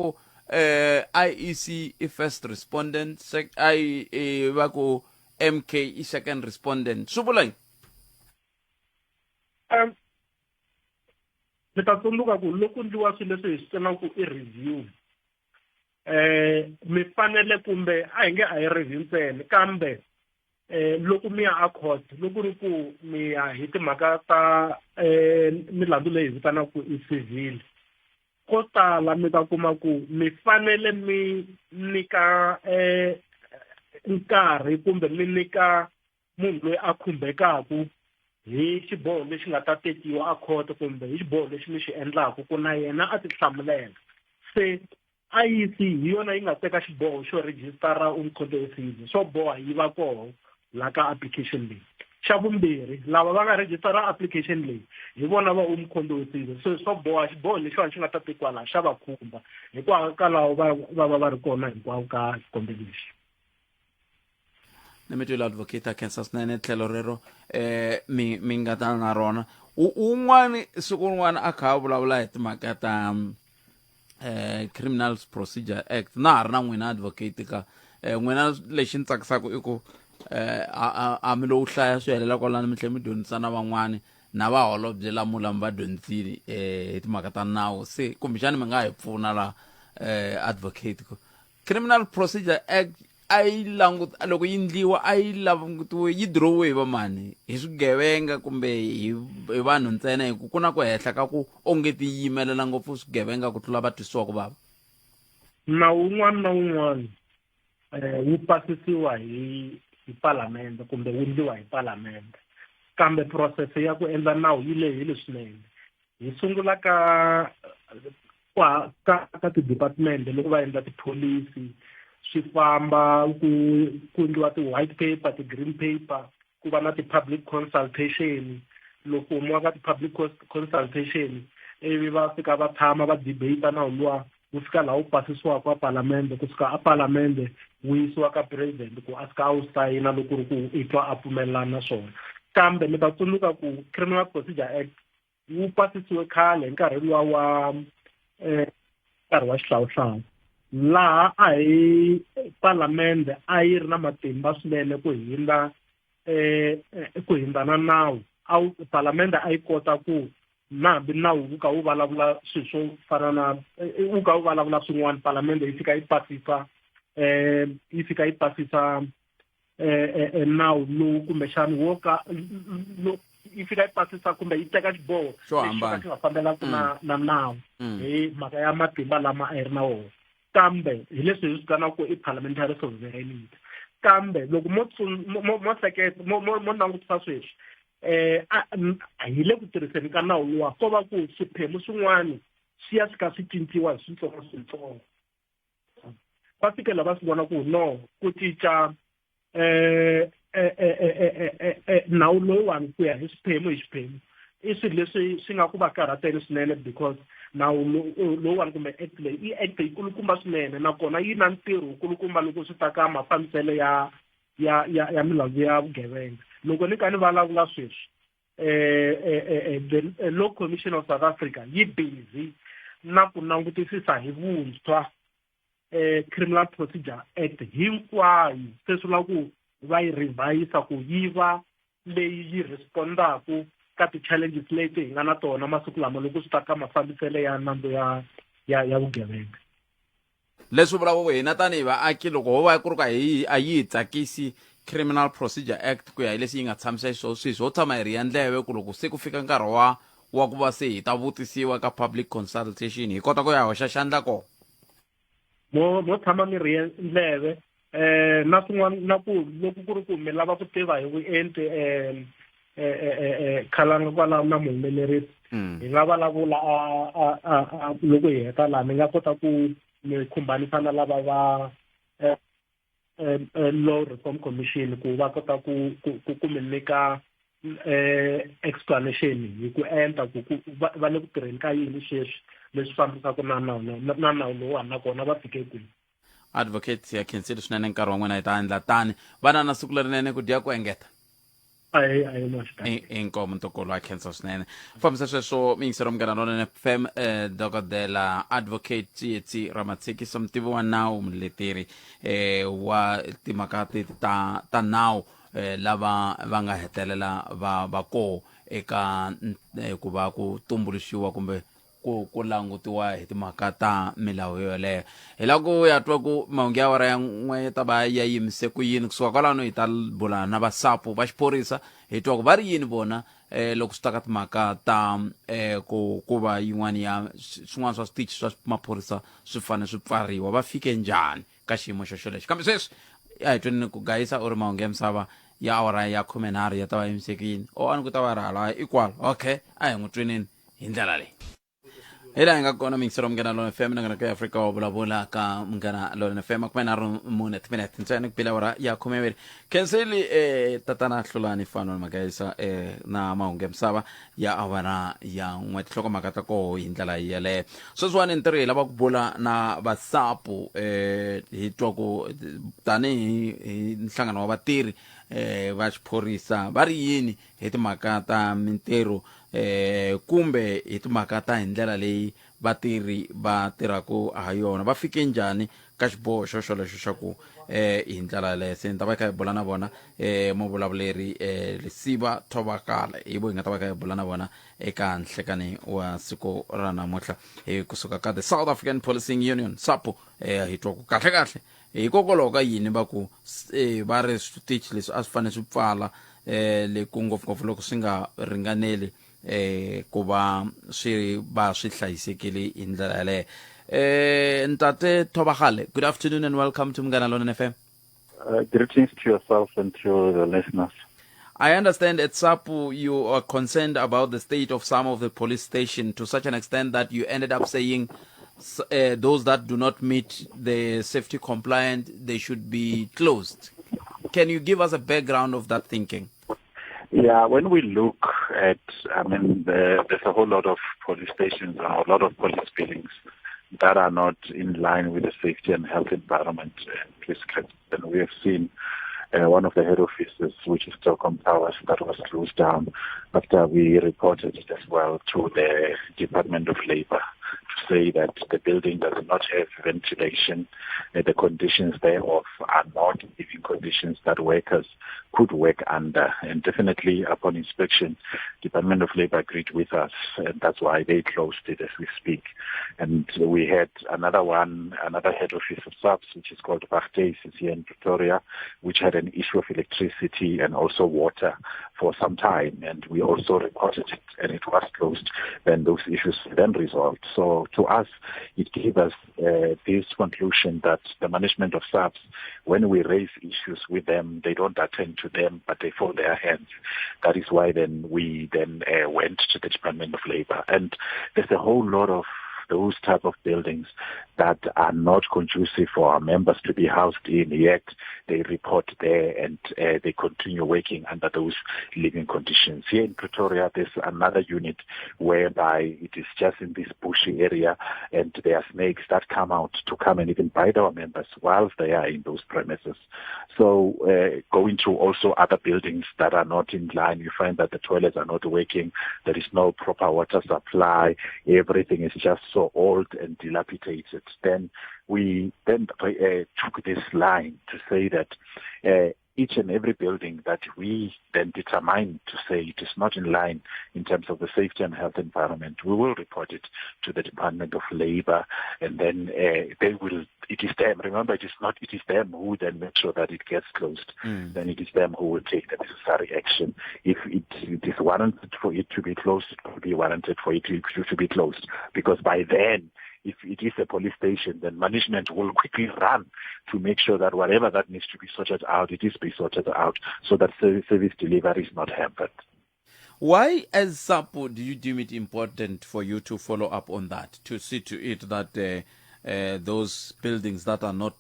ku IEC i first respondent, I va ku MK i second respondent, swi vula yini? Mi ta tsundzuka ku loko ndliwa swilo leswi hi swi vitanaka ku i review, mi fanele kumbe a hi nge a hi review ntsena, kambe loko mi ya a court, loko ri ku mi ya hi timhaka ta milandzu leyi hi vitanaka ku i civil, ko tala mi ta kuma ku mi fanele mi nyika nkarhi kumbe mi nyika munhu loyi a khumbekaku hi xiboho lexi nga ta tekiwa a khoto kumbe hi xiboho lexi mi xi endlaku ku na yena a tihlamulela. Se IEC hi yona yi nga teka xiboho xo rejistara Umkhonto we Sizwe, swo boha yi va koho la ka application leyi. Xa vumbirhi, lava va nga rejistara application leyi hi vona va Umkhonto we Sizwe, so swo boha xiboho lexiwani xi nga ta tekiwa laha xa va khumba, hikwalaho va va va ri kona hinkwavo ka xikombelo lexi. Ni mi twile, advocate, a khensa swinene tlhelo rero mi nga ta na rona. Un'wani siku rin'wana a kha a vulavula hi timhaka ta Criminal Procedure Act, na ha ri na n'wina, advocate, ka n'wina lexi ni tsakisaka i ku a mi lowu hlaya swi helela kwalano, mi tlhela mi dyondzisa na van'wani na vaholobye lamula mi va dyondzisile hi timhaka ta nawu. Se kumbexani mi nga hi pfuna la, advocate, ku Criminal Procedure Act a yi langut loko yi ndliwa a yi langutiwe yi dirowiwe hi vamani, hi swigevenga kumbe hi vanhu ntsena? Hi ku ku na ku hehla ka ku onge ti yimelela ngopfu swigevenga ku tlula va twisiwa ku vava. Nawu wun'wana na wun'wana wu pasisiwa hi palamende kumbe wu ndliwa hi palamende, kambe process ya ku endla nawu yi lehile swinene. Hi sungula ka ti-department loko va endla tipholisi, swi famba ku endliwa ti-white paper, ti-green paper, ku va na ti-public consultation. Loko humiwa ka ti-public consultation, ivi va fika va tshama va debate nawu luwa, wu fika laha wu pasisiwaka a palamende. Kusuka a palamende wu yisiwa ka president ku a fika a wu sayina loko ri ku i twa a pfumelelana na swona. Kambe mi ta tsundzuka ku Criminal Procedure Act wu pasisiwe khale hi nkarhi luwa wa nkarhi wa xihlawuhlawu, laha a hi palamende a yi ri na matimba swinene ku hindza ku hindza na nawu. A palamende a yi kota ku na hambi nawu wu ka wu vulavula swilo swo fana na wu ka wu vulavula swin'wana, palamende yi fika yi pasisa nawu lowu kumbexani wo ka yi fika yi pasisa kumbe yi teka xiboho xo hambana xi nga fambelaka na nawu hi mhaka ya matimba lama a yi ri na wona. Kambe hi leswi hi swi vitanaka ku i parliamentary sovereignty. Kambe loko mo hleketa, mo langutisa sweswi, hi le ku tirhiseni ka nawu luwa, ko va ku swiphemu swin'wana swi ya fika swi cinciwa hi switsongo switsongo. Va fikela va swi vona ku no ku cinca nawu lowuwani ku ya hi swiphemu hi xiphemu i swilo leswi swi nga ku va karhateni swinene, because nawu lowuwani kumbe act leyi i act yikulukumba swinene, nakona yi na ntirho wukulukumba loko swi ta ka mafambiselo ya milandzu ya vugevenga. Loko ni ka ni vulavula sweswi, the Law Commission of South Africa yi busy na ku langutisisa hi vuntshwa Criminal Procedure Act hinkwayo. Se swi vula ku va yi revise ku yi va leyi yi respondaku ka ti-challenges leti hi nga na tona masiku lama loko swi ta ka mafambiselo ya nandzu ya vugevenga. Leswi vulaka ku hina tanihi vaaki, loko ho va ku ri ka hi a yi hi tsakisi Criminal Procedure Act ku ya hi leswi yi nga tshamisa xiswona sweswi, ho tshama hi rhiya ndleve ku loko se ku fika nkarhi wa ku va se hi ta vutisiwa ka public consultation, hi kota ku ya hoxa xandla kona. Mo tshama mi rhiya ndleve na swin'wana, na ku loko ku ri ku mi lava ku tiva hi vuenti, khalanga kwalaho na muhumelerisi hi nga vulavula a loko hi heta laha, mi nga kota ku mi khumbanisa na lava va Law Reform Commission ku va kota ku mi nyika explanation hi ku enta ku va le ku tirheni ka yini sweswi leswi fambisaka na nawu lowuwani, nakona va fike kwihi. Advocate, ya khensile swinene nkarhi wa n'wina. Hi ta endla tani vana na siku lerinene ku dya ku engeta. Ahee, ahee Mashikandi. Inkomu ntukulu a khensa swinene. Fambisa sweswo miyingisero Munghana Lonene FM, dokodela advocate Tsietsi Ramatshekisa, mutivi wa nawu, muleteri wa timhaka teti ta nawu, lava va nga hetelela va va koho eka ku va ku tumbuluxiwa kumbe ku langutiwa hi timhaka ta milawu yoyoleyo. Hi lava ku ya twa ku mahungu ya awara ya n'we ya ta va ya yimise ku yini. Kusuka kwalano hi ta bula na vasapo va xiphorisa, hi twa ku va ri yini vona loko swi ta ka timhaka ta ku va yin'wana ya swin'wana swa switichi swa maphorisa swi fanele swi pfariwa, va fike njhani ka xiyimo xo xolexo. Kambe sweswi a hi tweni ku gayisa u ri mahungu ya misava ya awara ya 13 ya ta va yimise ku yini. O a ni ku ta va ri hala i kwala. Okay, a hi n'wi tweneni hi ndlela leyi. Hi laha hi nga kona miyingisero Munghana Lona FM nongonoko ya Afrika wa vulavula ka Munghana Lona FM 34 timinete ntsena ku bile awara ya 12. Khenseli tatana Hlulani Fanon Magayisa na mahungu ya misava ya awara ya 1, tinhlokomhaka ta koho hi ndlela yeleyo. Sweswiwani ntirho hi lava ku bula na vasapu, hi twa ku tanihi hi nhlangano wa vatirhi va xiphorisa va ri yini hi timhaka ta mintirho, kumbe hi timhaka ta hi ndlela leyi vatirhi va tirhaka ha yona, va fike njhani ka xiboho xo xolexo xa ku hi ndlela yaleyo. Se ni ta va kha hi bula na vona, muvulavuleri Lesiba Thobakgale, hi vo hi nga ta va kha hi bula na vona eka nhlekani wa siku ra namuntlha hi kusuka ka the South African Policing Union, SAPO. Hi twa ku kahle kahle hikokwalaho ka yini va ku va ri switichi leswi a swi fanele swi pfala, le ku ngopfungopfu loko swi nga ringaneli ku va swi va swi hlayisekile hi ndlela yaleyo. Ntate Thobakgale, good afternoon and welcome to Munghana Lonene FM. Greetings to yourself and to the listeners. I understand at SAPU you are concerned about the state of some of the police stations to such an extent that you ended up saying those that do not meet the safety compliant, they should be closed. Can you give us a background of that thinking? Yeah, when we look at, I mean, there's a whole lot of police stations and a lot of police buildings that are not in line with the safety and health environment prescripts. And we have seen one of the head offices, which is Telkom Towers, that was closed down after we reported it as well to the Department of Labor to say that the building does not have ventilation, the conditions thereof are not living conditions that workers could work under. And definitely upon inspection, Department of Labor agreed with us, and that's why they closed it as we speak. And we had another one, another head office of SAPS, which is called Wachthuis, it's here in Pretoria, which had an issue of electricity and also water for some time. And we also reported it, and it was closed. Then those issues then resolved. So to us, it gave us this conclusion that the management of SAPS, when we raise issues with them, they don't attend to them, but they fold their hands. That is why then we then went to the Department of Labor. And there's a whole lot of those type of buildings that are not conducive for our members to be housed in, yet they report there and they continue working under those living conditions. Here in Pretoria, there's another unit whereby it is just in this bushy area, and there are snakes that come out to come and even bite our members whilst they are in those premises. So going to also other buildings that are not in line, you find that the toilets are not working, there is no proper water supply, everything is just so old and dilapidated. Then we then took this line to say that each and every building that we then determine to say it is not in line in terms of the safety and health environment, we will report it to the Department of Labor, and then they will, it is them, remember it is not, it is them who then make sure that it gets closed. Then it is them who will take the necessary action. If it is warranted for it to be closed, it will be warranted for it to be closed, because by then, if it is a police station, then management will quickly run to make sure that whatever that needs to be sorted out, it is be sorted out, so that service delivery is not hampered. Why, as SAPU, do you deem it important for you to follow up on that, to see to it that those buildings that are not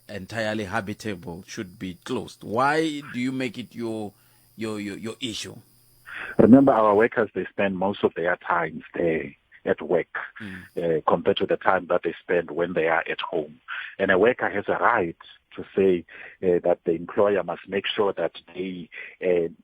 entirely habitable should be closed? Why do you make it your issue? Remember, our workers, they spend most of their time there at work, compared to the time that they spend when they are at home. And a worker has a right to say that the employer must make sure that they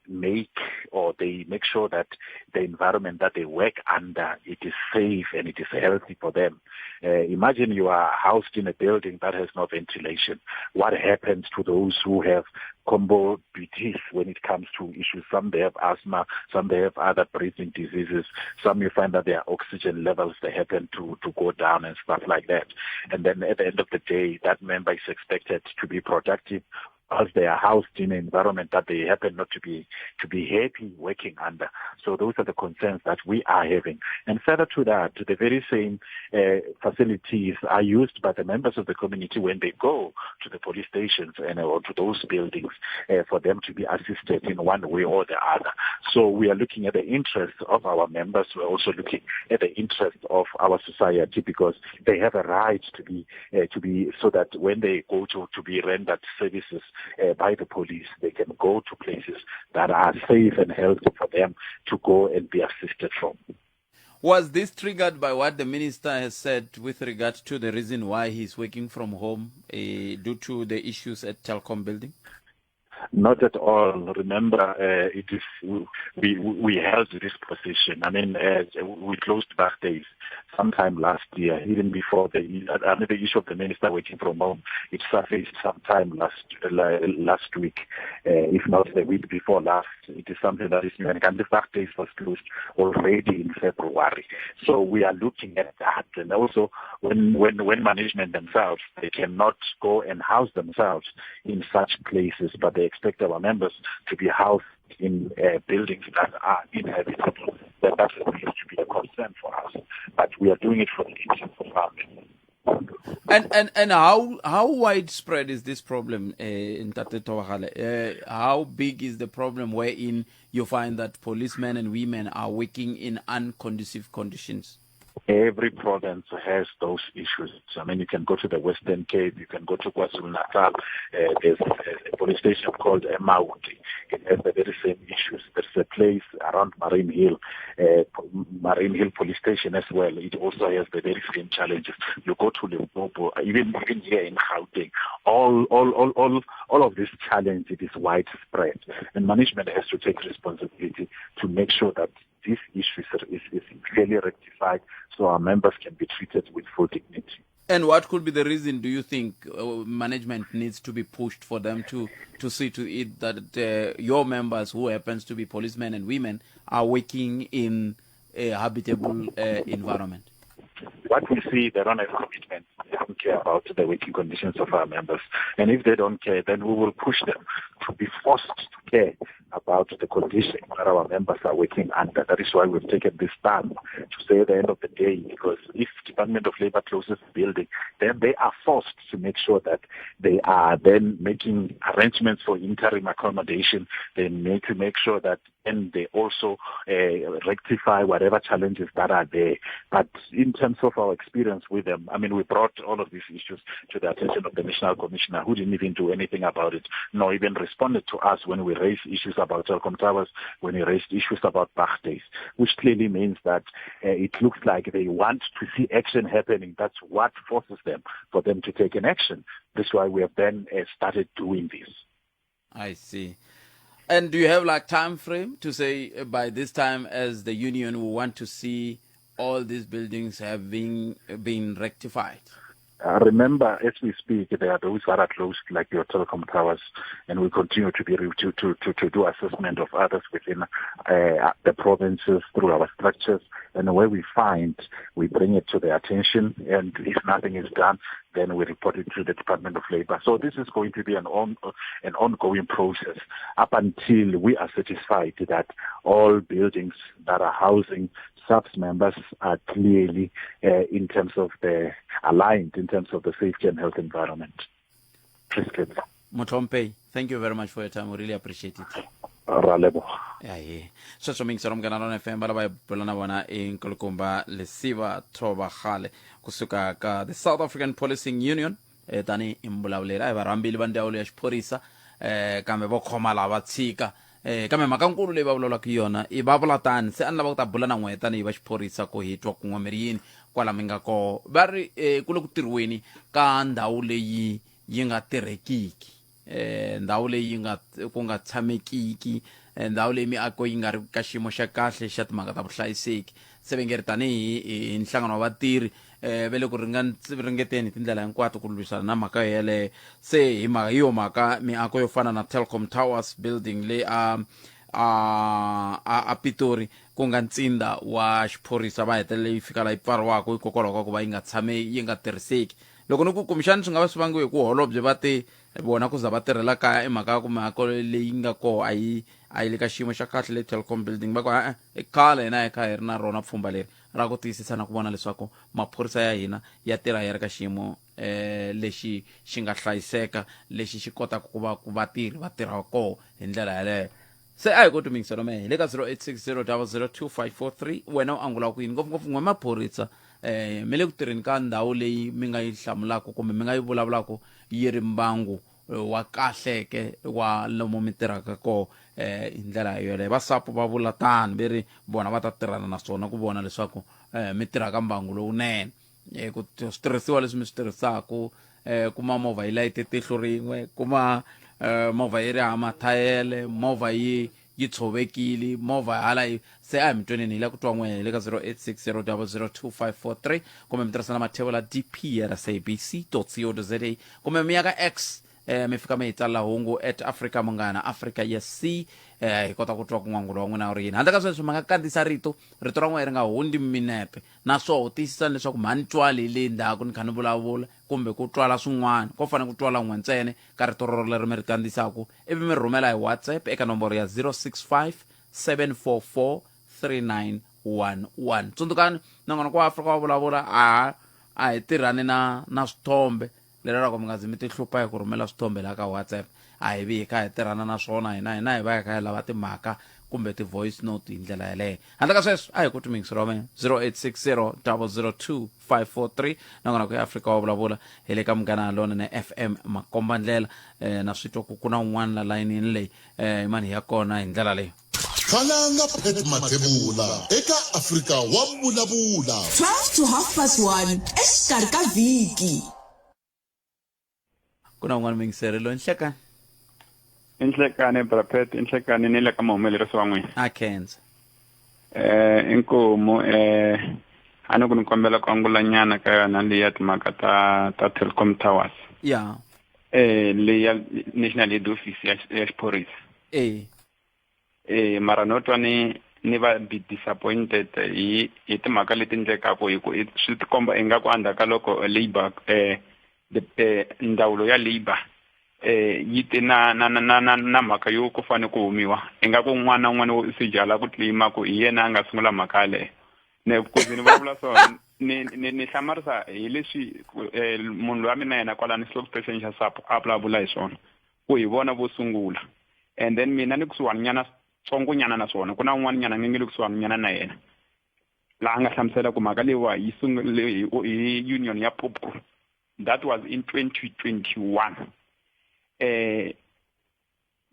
make or they make sure that the environment that they work under, it is safe and it is healthy for them. Imagine you are housed in a building that has no ventilation. What happens to those who have comorbidities when it comes to issues? Some they have asthma, some they have other breathing diseases, some you find that their oxygen levels, they happen to go down and stuff like that. And then at the end of the day, that member is expected to be productive as they are housed in an environment that they happen not to be happy working under. So those are the concerns that we are having. And further to that, the very same facilities are used by the members of the community when they go to the police stations and or to those buildings for them to be assisted in one way or the other. So we are looking at the interests of our members. We're also looking at the interests of our society, because they have a right to be so that when they go to be rendered services by the police, they can go to places that are safe and healthy for them to go and be assisted from. Was this triggered by what the minister has said with regard to the reason why he's working from home due to the issues at Telkom building? Not at all. Remember, it is we held this position. I mean, we closed back days sometime last year, even before the issue of the minister working from home. It surfaced sometime last week, if not the week before last. It is something that is new, and the back days was closed already in February. So we are looking at that, and also when management themselves, they cannot go and house themselves in such places, but they expect our members to be housed in buildings that are inhabitable. That needs to be a concern for us. But we are doing it for the interest of our members. And how widespread is this problem in Ntate Thobakgale? How big is the problem wherein you find that policemen and women are working in unconducive conditions? Every province has those issues. I mean, you can go to the Western Cape, you can go to KwaZulu-Natal. There's a police station called Emauti. It has the very same issues. There's a place around Marine Hill, Marine Hill Police Station as well. It also has the very same challenges. You go to Limpopo, even here in Gauteng, all of this challenge, it is widespread. And management has to take responsibility to make sure that this issue is clearly rectified so our members can be treated with full dignity. And what could be the reason, do you think, management needs to be pushed for them to see to it that your members, who happens to be policemen and women, are working in a habitable environment? What we see, they don't have commitment. They don't care about the working conditions of our members. And if they don't care, then we will push them to be forced to care about the condition that our members are working under. That is why we've taken this stand to say at the end of the day, because if Department of Labor closes the building, then they are forced to make sure that they are then making arrangements for interim accommodation. They need to make sure that then they also rectify whatever challenges that are there. But in terms of our experience with them, I mean, we brought all of these issues to the attention of the National Commissioner, who didn't even do anything about it, nor even responded to us when we raised issues about Telkom Towers, when we raised issues about Bach Days, which clearly means that it looks like they want to see action happening. That's what forces them for them to take an action. That's why we have then started doing this. I see. And do you have like time frame to say by this time as the union we want to see all these buildings having been rectified? Remember, as we speak, there are those that are closed, like your Telkom Towers, and we continue to be to do assessment of others within the provinces through our structures. And where we find, we bring it to their attention, and if nothing is done, then we report it to the Department of Labor. So this is going to be an ongoing process up until we are satisfied that all buildings that are housing SAPS members are clearly in terms of the aligned in terms of the safety and health environment. Motompe, thank you very much for your time. We really appreciate it. Aye. Sweswo mingisero Munghana Lona FM va lava hi bula na vona i nkulukumba Lesiba Thobakgale kusuka ka the South African Policing Union tani i mbulavuleri. A hi varhambili va ndzawulo ya xiphorisa kambe vo khoma laha va tshika kambe mhaka nkulu leyi va vulavulaka yona i va vula tani se a ni lava ku ta bula na n'wehe tanihi va xiphorisa ku hi twa kun'we mi ri yini kwala mi nga koho. Va ri ku le ku tirhiweni ka ndhawu leyi yi nga tirhekiki eh ndhawu leyi yi nga ku nga tshamekiki eh, ndhawu leyi miako yi nga ri ka xiyimo xa kahle xa timhaka ta vuhlayiseki se va nge ri tanihi hi nhlangano wa vatirhi eh ve le ku ringeteni hi tindlela hinkwato ku lwisana na mhaka yeleyo se hi mhaka hi yo mhaka miako yo fana na Telkom Towers building leyi a a a, a Pitori ku nga ntsinda wa xiphorisa va hetelele yi fika la yi pfariwaka hikokwalaho ka ku va yi nga tshame yi nga tirhiseki loko ni ku kumbexani swi nga va swi vangiwe hi ku holobye va te vona ku za va tirhela kaya i mhaka ya ku miako leyi nga koho a yi a yi le ka xiyimo xa kahle le Telkom building va ku e-e i khale hina hi kha hi ri na rona pfhumba leri ra ku tiyisisa na ku vona leswaku maphorisa ya hina ya tirha ya ri ka xiyimo eh lexi xi nga hlayiseka lexi xi kotaka ku va ku vatirhi va tirha koho hi ndlela yaleyo se a hi koti mingiselo mehe hi le ka 0860 002543 wena u angula ku yini ngopfungopfu n'we maphorisa eh mi le ku tirheni ka ndhawu leyi mi nga yi hlamulaka kumbe mi nga yi vulavulaka yi ri mbangu eh, wa kahleke wa lomu mi tirhaka koho eh hi ndlela yoleyo va sapo va vula tano ve ri vona va ta tirhana na swona ku vona leswaku eh mi tirha ka mbangu lowunene eh ku switirhisiwa leswi mi swi tirhisaku eh kuma movha yi layite tihlo rin'we kuma eh movha yi ri hava mathayele movha yi yi tshovekile movha hala yi se a hi mi tweneni hi la ku twa n'we hi le ka 0860 002543 kumbe mi tirhisa na mathevula dp at sabc co za kumbe mi ya ka x eh, mi fika mi hi tsalela hungu at africa munghana africa yes c eh, hi kota ku twa ku n'wangulo wa n'wina wu ri yini handle ka sweswo mi nga kandziyisa rito rito ra n'wina ri nga hundzi minete naswoho tiyisisani leswaku mhani twali hi le ndzhaku ni kha ni vulavula kumbe ku twala swin'wana ko fanele ku twala n'we ntsena ka rito roro leri mi ri kandziyisaku ivi mi rhumela hi whatsapp eka nomboro ya 065 744 3911 tsundzukani nongonoko wa afrika wa vulavula a a hi tirhani na na swithombe lero ra ku mi nga zi mi tihlupha hi ku rhumela swithombe laha ka whatsapp a hi vi hi kha hi tirhana na swona hina hina hi va hi kha hi lava timhaka kumbe ti-voice note hi ndlela yaleyo handle ka sweswo a hi ku timingisi ra mina 0860 002 543 nakona ku ya afrika wa vulavula hi le ka munghana lonene fm makombandlela eh, na swi twa ku ku na un'wana la layinini leyi eh, mani ya kona hi ndlela leyi Khalanga Pat Mathebula eka Afrika wa Vulavula. 12 to half past 1 exikarhi ka vhiki. Ku na un'wana muyingiseri loyi nhlekani. I nhlekani bra Pat, i nhlekani ni le ka muhumelerisi wa n'wina. A khensa. Eh inkomu eh a ni ku ni kombela ku angula nyana ka yona leyi ya timhaka ta ta Telkom Towers. Ya. Eh leyi ya National Head Office ya ya xiphorisa. Eh. Eh mara no twa ni ni va be disappointed hi hi timhaka leti endlekaka hi ku swi tikomba ingaku endzhaku ka loko labour eh the eh, ndzawulo ya labour eh yi te na na na na na, na mhaka yo ku fanele ku humiwa ingaku un'wana na un'wana wo se jala ku claim ku hi yena a nga sungula mhaka yaleyo ne ku ze ni vulavula so ni ni ni hlamarisa hi leswi eh, munhu loyi a mina yena kwalani spokesperson xa SAPO a vulavula hi swona ku hi vona vo sungula and then mina ni kusuhani nyana tsongonyana na swona ku na un'wana nyana ni nge le kusuhani nyana na yena laha a nga hlamusela ku mhaka leyiwa yi sungule hi union ya popco that was in 2021 eh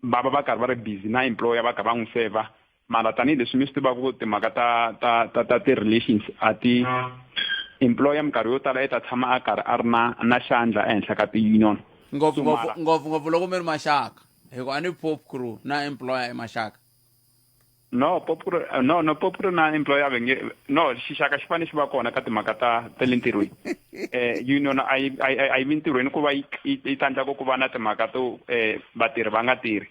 va va va karhi va ri busy na employer va karhi va n'wi seva mara tanihileswi mi swi tivaka ku timhaka ta ta ta ta ti-relations a ti employer minkarhi yo tala i ta tshama a karhi a ri na na xandla ehenhla ka ti-union ngopfu ngopfu ngopfu ngopfu loko mi ri maxaka hi ku a ni pop crew na employer i maxaka no pop crew no no pop crew na employer va nge no xixaka xi fanele xi va kona ka timhaka ta ta le ntirhweni eh union a yi a yi vi ntirhweni ku va yi yi ta endla ku ku va na timhaka to eh vatirhi va nga tirhi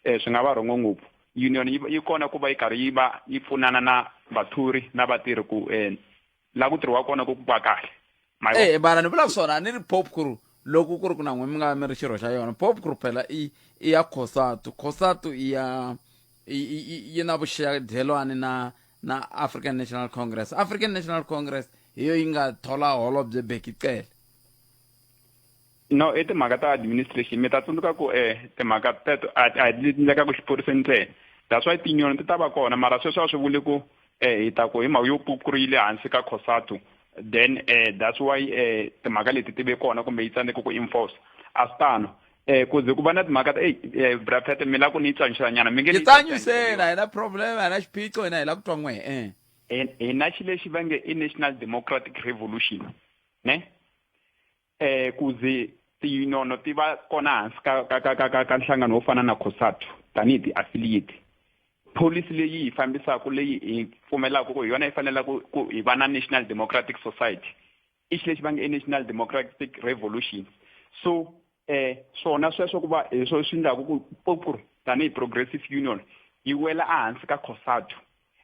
eh swi nga va rhongo ngopfu union yi yi kona ku va yi karhi yi va yi pfunana na vathori na vatirhi ku eh la ku tirhiwa kona ku va kahle eh mara ni vula swona ni ri pop crew loko ku ri ku na n'we mi nga mi ri xirho xa yona pop crew phela i i ya cosatu cosatu i ya yi na vuxadyelwani na na African National Congress African National Congress hi yo yi nga thola holobye Bheki Cele no i timhaka ta administration mi ta tsundzuka ku eh timhaka teto a a hi endleka ku xiphoriseni ntsena that's why tinyoni ti ta va kona mara sweswo a swi vuli ku eh hi ta ku hi mhaka yo ku ri yi le hansi ka cosatu then eh that's why eh timhaka leti ti ve kona kumbe yi tsandzeke ku enforce a swi tano eh ku ze ku va na timhaka ta ey eh, braphet mi la ku ni yi tsanyisa nyana mi nge yi tsanyiseni a hi na problem a hi na xiphiqo hina hi la ku twa n'we eh hi na xi lexi va nge i national democratic revolution ne eh ku ze Tiyuniono ti va kona hansi ka ka ka ka ka ka nhlangano wo fana na COSATU tanihi ti-affiliate. Pholisi leyi hi fambisaka leyi hi pfumelaka ku hi yona yi fanelaka ku hi va na National Democratic Society i xilo lexi va nge i National Democratic Revolution. So swona sweswo ku va hi swo swi endlaku ku POPCRU tanihi Progressive Union yi wela ehansi ka COSATU.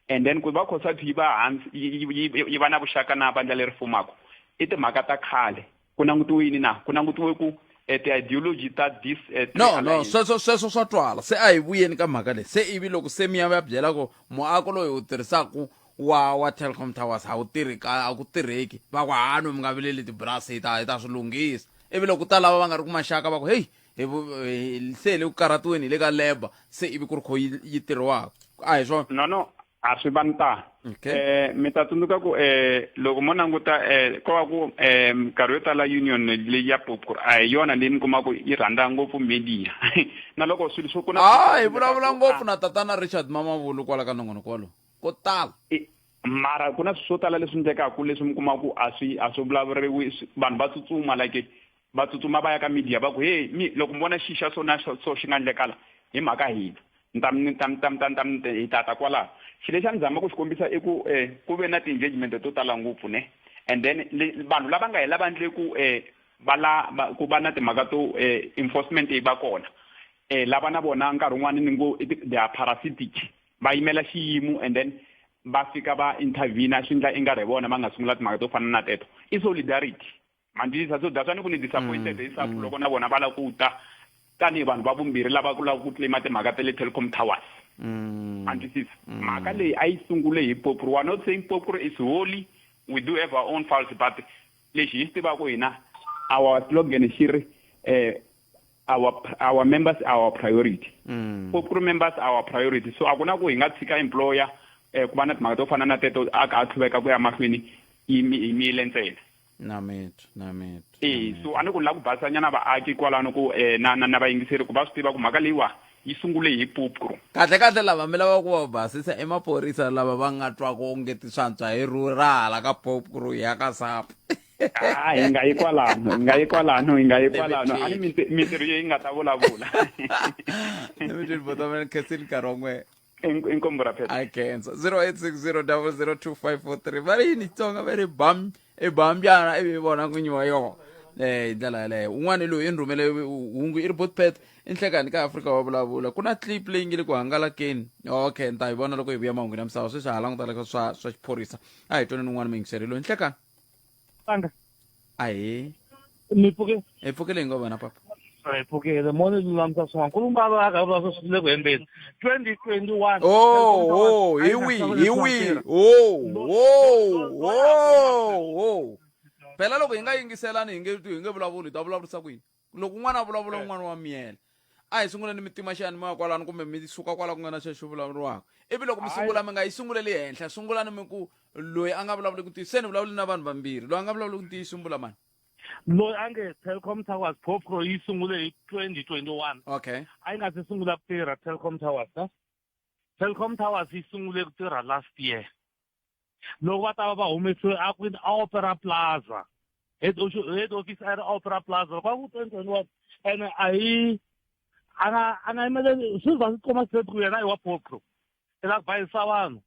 And then ku va COSATU yi va hansi yi va na vuxaka na vandla leri fumaka i timhaka ta khale. Ku langutiwe yini na? Ku langutiwe ku ti-ideology ta this three No, no, alliance. sweswo swa twala. Se a hi vuyeni ka mhaka leyi. Se ivi loko se mi ya va byela ku muako loyi wu tirhisaka wa Telkom Towers a wu tirhi ka a ku tirheki, va ku hano mi nga vileli tibrasi hi ta swi lunghisa. Ivi loko ku ta lava va nga ri ku maxaka va ku heyi se hi le ku karhatiweni hi le ka labour se ivi ku ri kho yi tirhiwaka a hi swona. No, no, a swi va ni tano. Okay. Mi ta tsundzuka ku loko mo languta ko va ku minkarhi yo tala union leyi ya POPCRU a hi yona leyi mi kuma ku yi rhandza ngopfu media na loko swilo swo ku na A hi vulavula ngopfu na tatana Richard Mamabolo kwala ka nongonoko walowo ko tala. Mara ku na swilo swo tala leswi endlekaka leswi mi kuma ku a swi vulavuriwi, vanhu va tsutsuma like va tsutsuma va ya ka media va ku hey mi loko mi vona xi xa so na so xi nga endlekala hi mhaka hina ni ta ni ta ni ta ni ta ni ta ni hi tata kwalaho. Xilo lexi a ni zama ku xi kombisa i ku ku ve na ti-engagement to tala ngopfu ne and then vanhu lava nga hi lava endle ku va la va ku va na timhaka to enforcement yi va kona lava na vona nkarhi wun'wani ni ngo they are parasitic va yimela xiyimo and then va fika va intervene swi endla i nga ri hi vona va nga sungula timhaka to fana na teto. I solidarity. Ma ni twisisa? So that's why ni ku ni disappointed hi SAPO loko na vona va lava ku ta tanihi vanhu va vumbirhi lava ku lava ku claim timhaka ta le Telkom Towers. Ma ni twisisa? Mhaka leyi a yi sungule hi POPCRU. We are not saying POPCRU is holy, we do have our own faults, but lexi hi xi tivaka hina, our slogan xi ri our members are our priority. POPCRU members are our priority. So a ku na ku hi nga tshika employer ku va na timhaka to fana na teto a ka a tlhuveka ku ya mahlweni yi miyile ntsena. Na mitwa, na mitwa. E, so a ni ku ni lava ku basanyana vaaki kwalano ku na na na vayingiseri ku va swi tiva ku mhaka leyiwa yi sungule hi POPCRU. Kahle kahle lava mi lavaka ku va basisa i maphorisa lava va nga twaka onge ti swantswa hi rhurha hala ka POPCRU hi ya ka SAPO. Ah, hi nga yi kwalano, hi nga yi kwalano, hi nga yi kwalano. A ni mintirho yi nga ta vulavula. Ni mi twini bota khensini nkarhi wa n'we. Inkomu ra phela. I khensa 0860002543 va ri yini Xitsonga va ri bam i bambyana ivi vona n'winyi wa yona hi ndlela yaleyo un'wana loyi i ni rhumele hungu i ri botpet i nhlekani ka Afrika wa vulavula ku na clip leyi nge le ku hangalakeni okay ni ta yi vona loko hi vuya mahungwini ya misava sweswi ha langutela ka swa xiphorisa a hi twaneni un'wana muyingiseri loyi nhlekani Tanga. Ahee. Mi pfuke? Hi pfukile hi ngo vona papa. Hi pfukile mo ni lulamisa swin'wana. Nkulukumba va ka vula swi le ku hembeni. 2021. Oh, oh, hi wi, hi wi. Oh, oh, oh, oh. Phela loko hi nga yingiselani hi nge hi nge vulavuli hi ta vulavurisa ku yini? Loko un'wana a vulavula un'wana wa miyela. A hi sunguleni mi tima xiyanimoya kwalano kumbe mi suka kwala ku nga na xexo vulavuriwaka. Ivi loko mi sungula mi nga yi sunguleli henhla, sungulani mi ku loyi a nga vulavuliki ntiyiso se ni vulavuli na vanhu vambirhi loyi a nga vulavuliki ntiyiso i mbula mani Loyi a nge Telkom Towers POPCRU yi sungule hi 2021. Okay. A yi nga se sungula ku tirha Telkom Towers ne? Telkom Towers yi sungule ku tirha last year loko va ta va va humesiwe a kwini a Opera Plaza head office a yi ri Opera Plaza loko va ku 2021 ene a yi a nga yimeleli swi va swi komba straight ku yena i wa POPCRU i lava ku bayisa vanhu.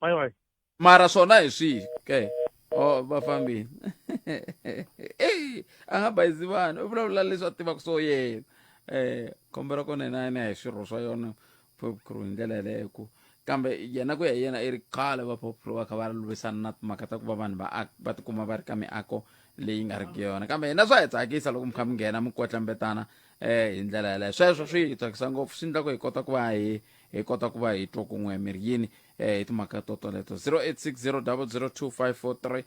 Bye bye. Mara swona hi swihi ke? Oh, va fambile. Ey, a nga bayisi vanhu, u vulavula leswi a tivaka swo yena. Khombo ra kona yena yena hi swirho swa yona POPCRU hi ndlela yaleyo ku kambe yena ku ya hi yena i ri khale va POPCRU va kha va lwisana na timhaka ta ku va vanhu va va tikuma va ri ka miako leyi nga riki yona kambe hina swa hi tsakisa loko mi kha mi nghena mi kwetlembetana hi ndlela yaleyo sweswo swi hi tsakisa ngopfu swi endla ku hi kota ku va hi hi kota ku va hi twa kun'we mi ri yini hi timhaka to toleto 0860002543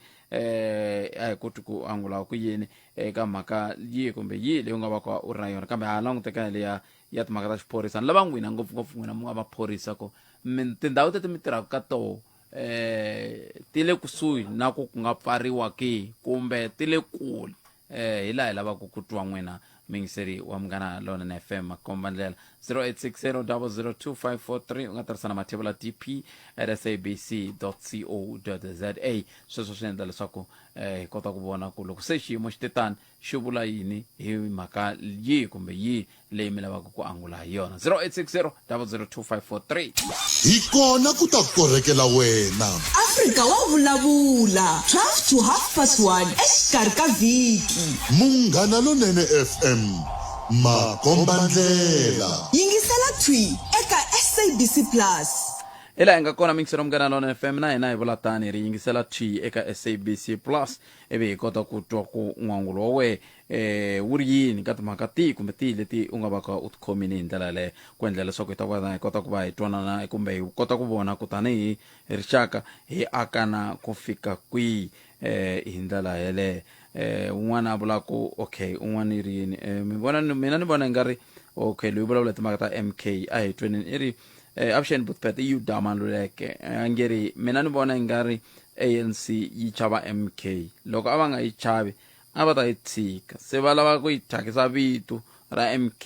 a hi koti ku angula ku yini eka mhaka yihi kumbe yihi leyi u nga va ka u ri na yona kambe ha languteka leya ya timhaka ta xiphorisa ni lava n'wina ngopfungopfu n'wina mi nga maphorisa ku tindhawu teti mi tirhaka ka toho ti le kusuhi na ku ku nga pfariwa ke kumbe ti le kule. Eh hi laha hi lavaka ku twa n'wina muyingiseri wa Munghana Lonene FM makomba ndlela 0860 002543 u nga tirhisa na mathevula dp at sabc co za. Sweswo swi endla leswaku eh, hi kota ku vona ku loko se xiyimo xi te tani xi vula yini hi mhaka yihi kumbe yihi leyi mi lavaka ku angula hi yona. 0860 002543. Hi kona ku ta korhekela wena. Afrika wa vulavula 12 to half past 1 exikarhi ka vhiki. Munghana Lonene FM, makombandlela. Yingisela thwi eka SABC Plus. Hi laha hi nga kona mingiselo Munghana Lonene FM na hina hi vula tani hi ri yingisela thwi eka SABC Plus ivi hi kota ku twa ku n'wangulo wa wehe eh wu ri yini ka timhaka tihi kumbe tihi leti u nga va ka u ti khomile hi ndlela yaleyo ku endlela leswaku hi ta kota hi kota ku va hi twanana kumbe hi kota ku vona ku tanihi rixaka hi akana ku fika kwihi eh hi ndlela yeleyo. Eh un'wana a vula ku okay, un'wana yi ri yini? Eh mi vona mina ni vona i nga ri okay loyi vulavula timhaka ta MK a hi tweneni i ri eh avuxeni Butpet i Yuda Maluleke. A nge ri mina ni vona i nga ri ANC yi chava MK, loko a va nga yi chavi a va ta yi tshika, se va lava ku yi thyakisa vito ra MK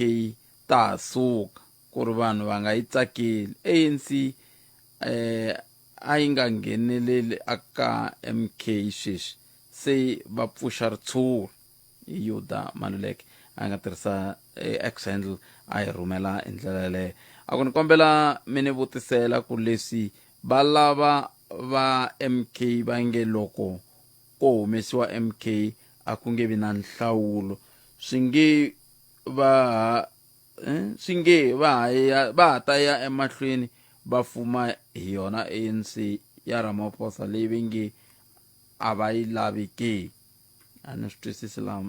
ta ha suka ku ri vanhu va nga yi tsakeli. ANC eh a yi nga ngheneleli aka MK sweswi se va pfuxa ritshuri. I Yuda Maluleke a nga tirhisa X handle a yi rhumela hi ndlela yaleyo. A ku ni kombela mi ni vutisela ku leswi va lava va MK va nge loko ko humesiwa MK a ku nge vi na nhlawulo, swi nge va ha swi nge va ha ya va ha ta ya emahlweni va fuma hi yona ANC ya Ramaphosa leyi va nge a va yi lavi ke? A ni swi twisisi laha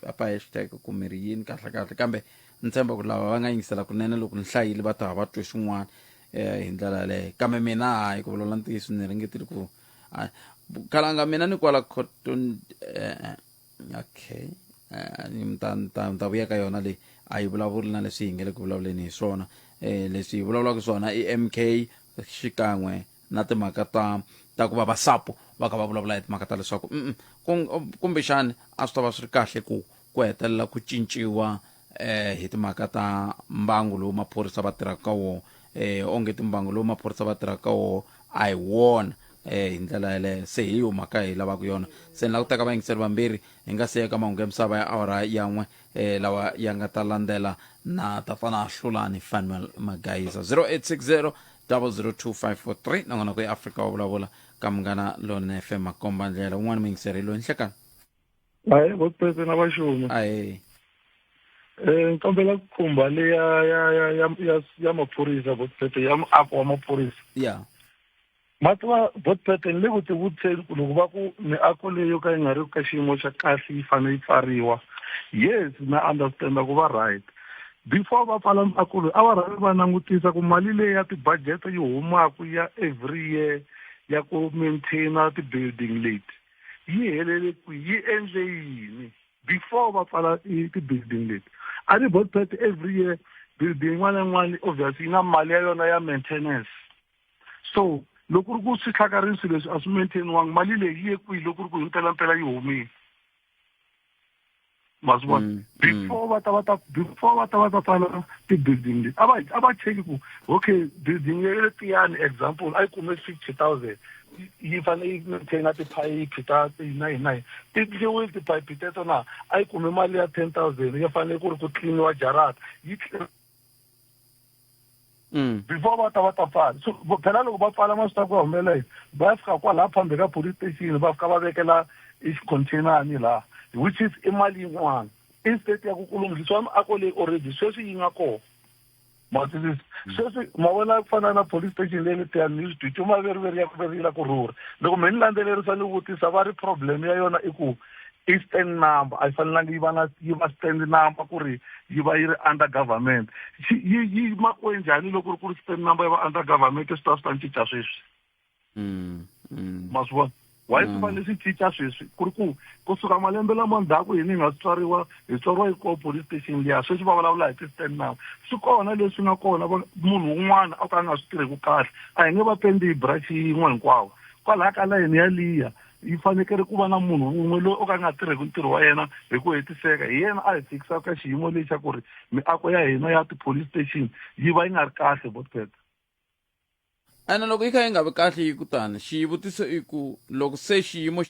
apa hashtag ku mi ri yini kahle kahle, kambe ni tshemba ku lava va nga yingisela kunene loko ni hlayile va ta va twe swin'wana hi ndlela yaleyo. Kambe mina hayi, ku vulavula ntiyiso ni ringetile ku khalanga mina ni kwala cotton okay ni ta ta ta vuya ka yona leyi a yi vulavuli na leswi hi nge le ku vulavuleni hi swona. Leswi hi vulavulaka swona i MK xikan'we na timhaka ta ku va vasapo va kha va vulavula hi timhaka ta leswaku kumbexani a swi ta va swi ri kahle ku hetelela ku cinciwa hi timhaka ta mbangu lowu maphorisa va tirhaka ka wona. Onge timbangu lowu maphorisa va tirhaka ka wona a hi wona hi ndlela yaleyo. Se hi yo mhaka hi lavaka yona. Se ni lava ku teka vayingiseri vambirhi hi nga siya ka mahungu ya misava ya awara ya n'we lawa ya nga ta landzela na tatana Hlulani Fanuel Magayiza. 0860 002543 nongonoko ya Afrika wa vulavula ka Munghana Lonene FM makomba ndlela. Un'wana muyingiseri loyi nhlekani. Hayi vopetse na vaxumi. Ahe. Ni kombela ku khumba le ya maphorisa votpete ya muako wa maphorisa. Ya. Ma tiva votpete ni le ku tivutiseni ku loko va ku miako leyi yo ka yi nga ri ka xiyimo xa kahle yi fanele yi pfariwa. Yes, na understand ku va right. Before va pfala miako loyi a va rhangi va langutisa ku mali leyi ya ti-budget yi humaka ya every year ya ku maintain-a ti-building leti yi helele kwihi, yi endle yini before va pfala ti-building leti. A ni botpet every year building yin'wana na yin'wana obviously yi na mali ya yona ya maintenance. So loko ku ri ku swi hlakarini swilo leswi a swi maintainiwangi, mali leyi yi ye kwihi loko ku ri ku hi mpelampela yi humile? Ma swi vona? Before va ta va ta before va ta va ta pfala ti-building leti a va cheki ku okay building ya le Tiyani example a yi kume 50,000 yi fanele yi maintain tiphayiphi ta na yini na yini, ti endliwile tiphayiphi teto na? A yi kume mali ya 10,000 ya fanele ku ri ku tliniwa jarata yi before va ta va ta pfala. So phela loko va pfala ma swi ta ku humelela yini? Va ya fika kwalaha phambi ka police station va fika va vekela i xicontainani laha, which is i mali yin'wana instead ya ku ku lunghisiwa miako leyi already sweswi yi nga kona. Ma twisisa? Sweswi ma vona ku fana na police station leyi letiya ni swi twi maveriveri ya ku veri la ku rhurha. Loko me ni landzelerisa ni vutisa va ri problem ya yona i ku i stand number a yi fanelangi yi va na yi va stand number ku ri yi va yi ri under government. Yi yi makiwe njhani loko ri ku ri stand number yi va under government swi ta swi ta cinca sweswi? Ma swi vona? Why swi fanele swi cinca sweswi ku ri ku kusuka malembe lama ndzhaku hina hi nga swi tswariwa hi tswariwa yi koho police station liya sweswi va vulavula hi ti-stand number. Swi kona leswi nga kona munhu un'wana a ka a nga swi tirheki kahle a hi nge va pendi hi brush yin'we hinkwawo kwalaya ka layeni yaliya. yi fanekele ku va na munhu wun'we loyi o ka nga tirheki ntirho wa yena hi ku hetiseka hi yena a hi fikisaka ka xiyimo lexi xa ku ri miako ya hina ya ti-police station yi va yi nga ri kahle botpet. Ene loko yi kha yi nga vi kahle yi ku tani, xivutiso i ku loko se xiyimo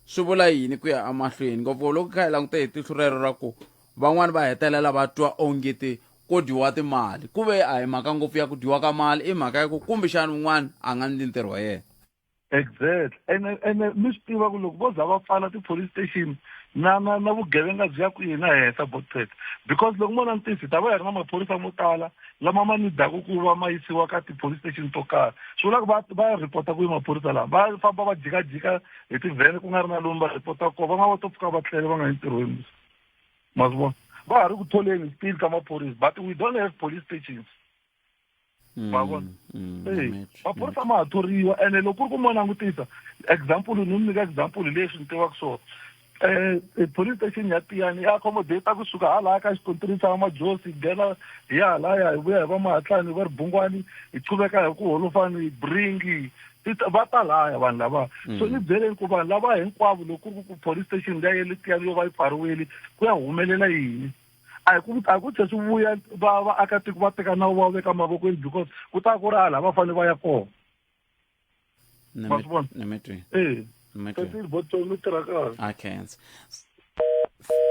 swi vula yini ku ya emahlweni, ngopfu loko kha hi languta hi tihlo rero ra ku van'wani va hetelela va twa ongeti ko dyiwa timali, ku ve a hi mhaka ngopfu ya ku dyiwa ka mali, i mhaka ya ku kumbexana un'wana a nga ndli ntirho wa yena. Exactly. Ene ene mi swi tiva ku loko vo za va pfala ti-police station na na na vugevenga byi ya kwihi na henhla botpet because loko mo langutisa hi ta va hi ri na maphorisa mo tala lama ma nidaku ku va ma yisiwa ka ti-police station to karhi swi vula ku va va ya ripota kwihi maphorisa lama va famba va jikajika hi tivhene ku nga ri na lomu va ripotaka kona va nga va to pfuka va tlele va nga yi ntirhweni ma swi vona va ha ri ku tholeni still ka maphorisa but we don't have police stations. Ma vona e maphorisa ma ha thoriwa ene loko ku ri ku mo langutisa example ni mi nyika example leswi ni tivaka swona police station ya Tiyani ya accommodate kusuka halaya ka xikontiri xa Majosi nghena hi ya halaya hi vuya hi va Mahatlani va ri Bungwani hi qhuveka hi ku Holofani Bringi va ta laya vanhu lava so ni byeleni ku vanhu lava hinkwavo loko ku ri ku police station liya ya le Tiyani yo va yi pfariwile ku ya humelela yini a hi ku a ku tlhe swi vuya va vaakatiko va teka nawu va veka mavokweni because ku ta ku ri hala va fanele va ya kona ma swi vona e mi tirha kahle a khensa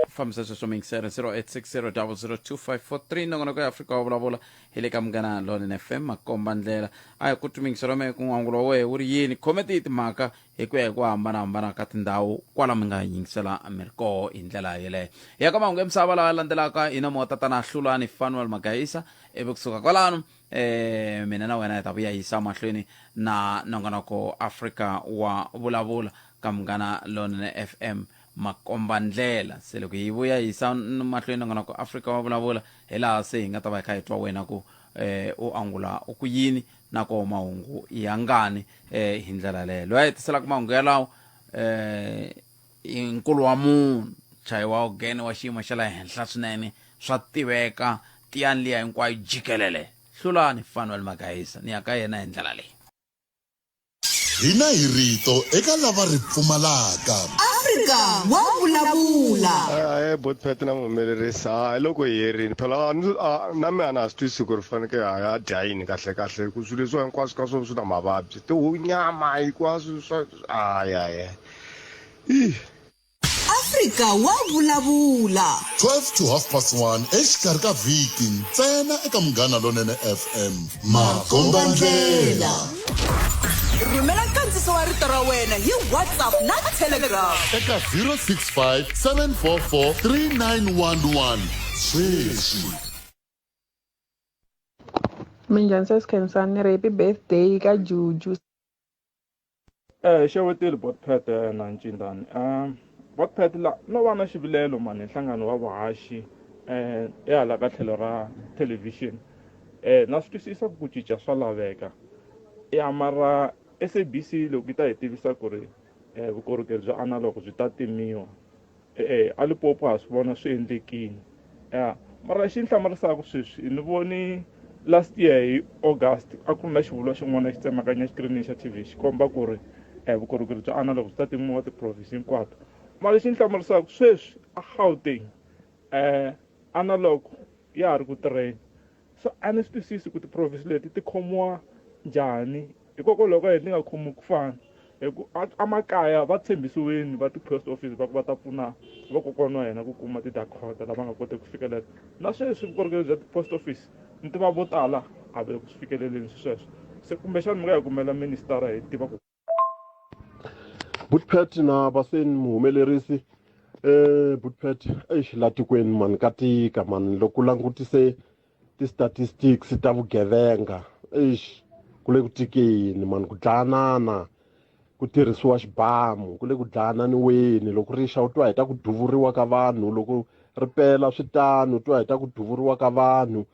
fambisa sweswo mingiselo 0860 002543 nongonoko ya Afrika wa vulavula hi le ka Munghana Lonene FM makomba ndlela a hi ku twi mingiselo me ku n'wangulo wa wehe wu ri yini khome tihi timhaka hi ku ya hi ku hambanahambana ka tindhawu kwala mi nga yingisela mi ri koho hi ndlela yeleyo hi ya ka mahungu ya misava lawa landzelaka hi nomo wa tatana Hlulani Fanuel Magayisa ivi kusuka kwalano mina na wena hi ta vuya yisa mahlweni na nongonoko Afrika wa vulavula ka Munghana Lonene FM makombandlela se loko hi vuya yisa mahlweni nongonoko Afrika wa vulavula hi laha se hi nga ta va hi kha hi twa wena ku u angula u ku yini na koho mahungu ya ngani hi ndlela leyo loyi a hetiselaka mahungu yalawo i nkulu wa munhu chayi wa ogene wa xiyimo xa le henhla swinene swa tiveka tiyani liya hinkwayo jikelele Hlulani Fanuel Magayisa ni ya ka yena hi ndlela leyi. Hina hi rito eka lava ri pfumalaka. Afrika wa vulavula. Ahee Botpet na muhumelerisi ha hi loko hi herini phela na mina a na ha swi twisisi ku ri faneke ha ya dya yini kahle kahle hi ku swilo leswiwa hinkwaswo ka swona swi na mavabyi tihunyama hinkwaswo swa hayi hayi Afrika wa vulavula. 12 to half past 1 exikarhi ka vhiki ntsena eka Munghana Lonene FM. Makombandlela. Rhumela nkandziso wa rito ra wena hi WhatsApp na Telegram. Eka 065 744 3911 sweswi. Minjhani sesi Khensani ni ri happy birthday ka Juju. Xewetile Botpet na Ncindani. Botpet la no va na xivilelo mani hi nhlangano wa vuhaxi e hala ka tlhelo ra thelevhixini. Na swi twisisa ku ku cinca swa laveka ya mara S_A_B_C loko yi ta hi tivisa ku ri vukorhokeri bya analog byi ta timiwa E-e, a Limpopo ha swi vona swi endlekile ya mara lexi ni hlamarisaka sweswi ni voni last year hi August a ku ri na xivulwa xin'wana xi tsemakanya xikirini xa T_V xi komba ku ri vukorhokeri bya analog byi ta timiwa ti-province hinkwato mara lexi ni hlamarisaka sweswi a Gauteng analog ya ha ri ku tirheni so a ni swi twisisi ku ti-province leti ti khomiwa njhani hikokwalaho ka yini ti nga khomiwi ku fana hi ku emakaya va tshembisiwile va ti-post office va ku va ta pfuna vakokwana wa hina ku kuma ti-dakota lava nga koteki ku fikelela na sweswi vukorhokeri bya ti-post office ni tiva vo tala a va le ku swi fikeleleni sweswo se kumbexana mi nga hi kumela ministara hi tiva ku Butpet na Baseni muhumelerisi Butpet eish la tikweni mani ka tika mani loko u langutise ti-statistics ta vugevenga eish ku le ku tikeni mani ku dlayanana ku tirhisiwa xibamu ku le ku dlayananiweni loko ri xa u twa hi ta ku duvuriwa ka vanhu loko ri pela swi tano u twa hi ta ku duvuriwa ka vanhu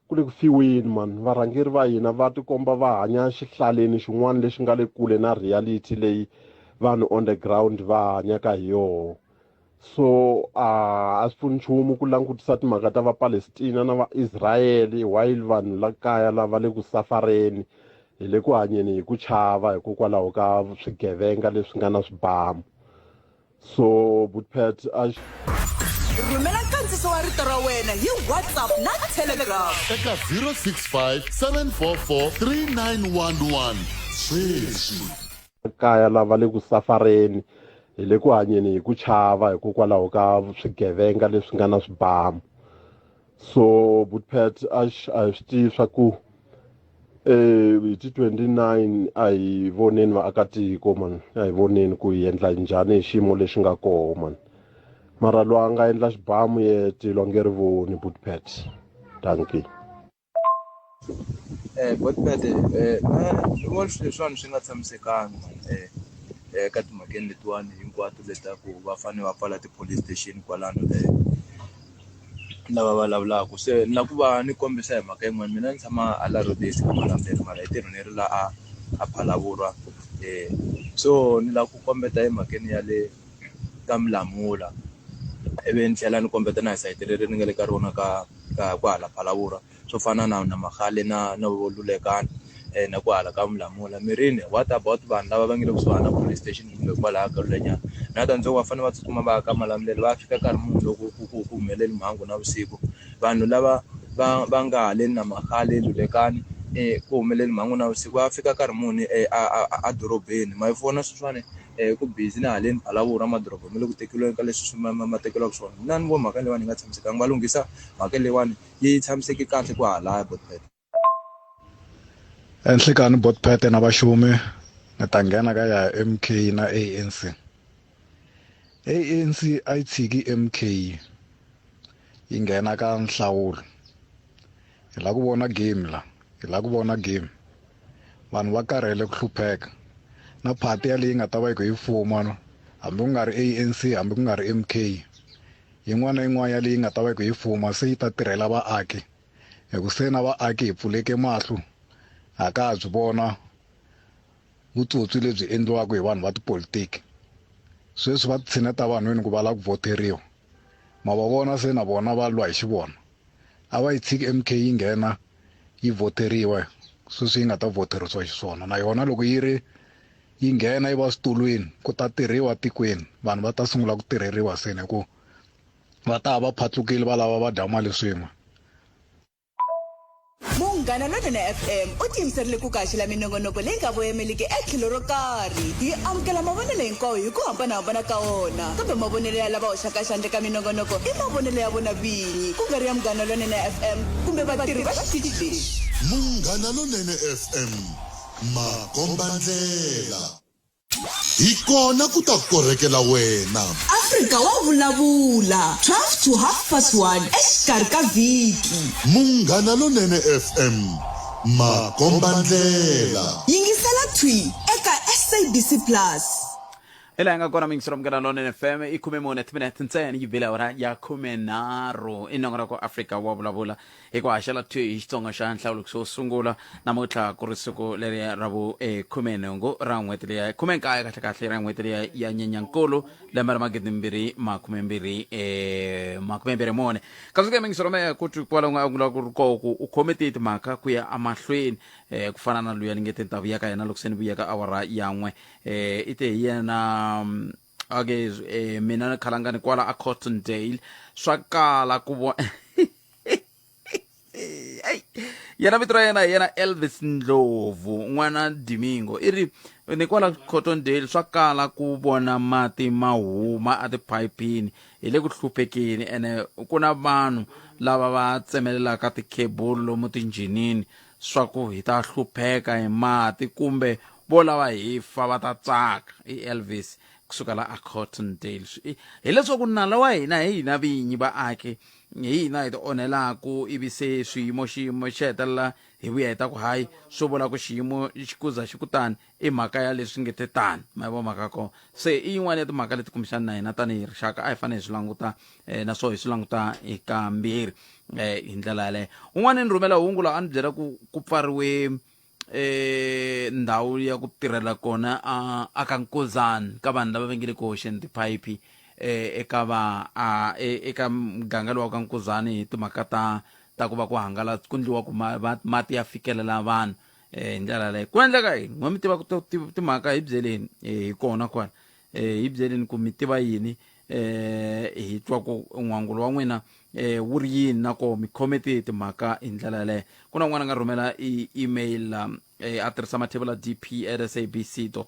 ku le ku fiweni mani varhangeri va hina va tikomba va hanya xihlaleni xin'wana lexi nga le kule na reality leyi vanhu on the ground va hanyaka hi yoho so a swi pfuni nchumu ku langutisa timhaka ta va Palestina na va Israyele while vanhu la kaya lava le ku safareni. Hi le ku hanyeni hi ku chava hikokwalaho ka swigevenga leswi nga na swibamu. So Butpet a Rhumela nkandziso wa rito ra wena hi WhatsApp na Telegram. Eka 065 744 3911 sweswi. Kaya lava le ku safareni hi le ku hanyeni hi ku chava hikokwalaho ka swigevenga leswi nga na swibamu. So Butpet a a hi swi tivi swa ku hi ti 29 a hi voneni vaakatiko man a hi voneni ku hi endla njhani hi xiyimo lexi nga koho man mara loyi a nga endla xibamu ye tilo a nge ri voni Butpet dankie. Botpet ni vona swilo leswiwani swi nga tshamisekanga eka timhakeni letiwani hinkwato leti ta ku va fanele va pfala ti-police station kwalano lava vulavulaka se ni lava ku va ni kombisa hi mhaka yin'wana mina ni tshama hala Rhodes ka Malamulele mara hi ntirho ni ri la a a Phalaborwa so ni lava ku kombeta emhakeni ya le ka Mulamula ivi ni tlhela ni kombeta na hi sayiti leri ni nga le ka rona ka ka kwahala Phalaborwa swo fana na na Mogale na na vo Lulekani na kwahala ka Mulamula mirini what about vanhu lava va nga le kusuhani na police station kumbe kwalaya ka Lulanyana na tandzoko va fanele va tsutsuma va ya ka Malamulele va ya fika nkarhi muni loko ku ku ku humelele mhangu navusiku vanhu lava va va nga haleni na Mogale Lulekani ku humelele mhangu navusiku va fika nkarhi muni a a a dorobeni ma yi vona sweswiwani ku busy na haleni Phalaborwa madoroba ma le ku tekeriweni ka leswi swi ma ma ma tekeriwaka swona mina ni vona mhaka leyiwani yi nga tshamisekanga va lunghisa mhaka leyiwani yi tshamiseke kahle ku halaya Botpet. Enhlekani Botpet na vaxumi ni ta nghena ka ya MK na ANC. ANC a yi tshiki MK yi nghena ka nhlawulo. Hi la ku vona game la, hi la ku vona game. Vanhu va karhele ku hlupheka. Na party yaleyi nga ta va yi ku yi fuma no hambi ku nga ri ANC hambi ku nga ri MK Yin'wana na yin'wana ya leyi nga ta va yi ku yi fuma se yi ta tirhela vaaki hi ku se na vaaki hi pfuleke mahlo a ka ha byi vona vutsotsi lebyi endliwaka hi vanhu va tipolitiki sweswi va tshineta vanhwini ku va lava ku vhoteriwa ma va vona se na vona va lwa hi xivona a va yi tshiki MK yi nghena yi vhoteriwa sweswi yi nga ta vhoterisiwa xiswona na yona loko yi ri yi nghena yi va switulwini ku ta tirhiwa tikweni vanhu va ta sungula ku tirheriwa se ni ku va ta va phatlukile va lava va dya mali swin'we. Munghana Lonene FM u tiyimiserile ku kaxela minongonoko leyi nga voyameliki etlhelo ro karhi. Hi amukela mavonelo hinkwawo hi ku hambanahambana ka wona, kambe mavonelo ya lava hoxaka xandla eka minongonoko i mavonelo ya vona vinyi, ku nga ri ya Munghana Lonene FM kumbe vatirhi va xitichi lexi. Munghana Lonene FM Makombandlela hi kona ku ta korhekela wena. Afrika wa vulavula, 12 to half past 1 exikarhi ka vhiki. Munghana Lonene FM, Makombandlela. Yingisela thwi eka SABC Plus. Hi laha hi nga kona miyingiselo Munghana Lonene FM i 14 timinete ntsena yi bile awara ya 13 i nongonoko Afrika wa vulavula Hi ku haxela thwi hi Xitsonga xa nhlawulo xo sungula, namuntlha ku ri siku leri ra vu eh, khumenhungu ra n'hweti liya khumenkaye kahlekahle ra n'hweti liya ya Nyenyankulu lembe ra magidimbirhi makumembirhi eh, makumembirhi mune. Kasi ke mingiselo mehe ku twi kwala nga vula ku ri koho ku u khome tihi timhaka ku ya emahlweni eh, ku fana na luya ni nge te ni ta vuya ka yena loko se ni vuya ka awara ya n'we eh, i te hi yena mm, okay eh, mina ni khalangani kwala a Cottondale swa kala ku vona Ei, yena vito ra yena hi yena Elvis Ndlovu n'wana Dimingo i ri ni kwala Cottondale swa kala ku vona mati ma huma etiphayiphini hi le ku hluphekeni ene ku na vanhu lava va tsemelelaka tikhebulu lomu tinjhinini swa ku hi ta hlupheka hi mati kumbe vo lava hi fa va ta tsaka i Elvis kusuka la a Cottondale hileswaku nala wa hina hi hina vinyi vaaki hi hina hi ti onhelaku ivi se swiyimo xiyimo xi hetelela hi vuya hi ta ku hayi swo vula ku xiyimo xi kuza xi ku tani i mhaka ya leswi nge te tani ma yi vo mhaka kona se i yin'wana ya timhaka leti kumbexana na hina tanihi rixaka a hi fanele hi swi languta um naswona hi swi languta hi kambirhi um hi ndlela yaleyo un'wana ni rhumela hungu laha a ni byela ku ku pfariwe eh ndhawu ya ku tirhela kona a a ka Nkozani ka vanhu lava va nge le ku hoxeni tiphayiphi eh eka va a e, eka muganga lowa ka Nkozani hi timhaka ta ta ku va ku hangala ku ndliwa ku mati ya fikelela vanhu. hi ndlela yaleyo ku endleka yini n'we mi tiva timhaka hi byeleni hi kona kwala hi byeleni ku mi tiva yini hi twa ku n'wangulo wa n'wina wu ri yini na ko mi khome tihi timhaka hi ndlela yaleyo ku na un'wana a nga rhumela i-email a tirhisa mathebula dp at sabc co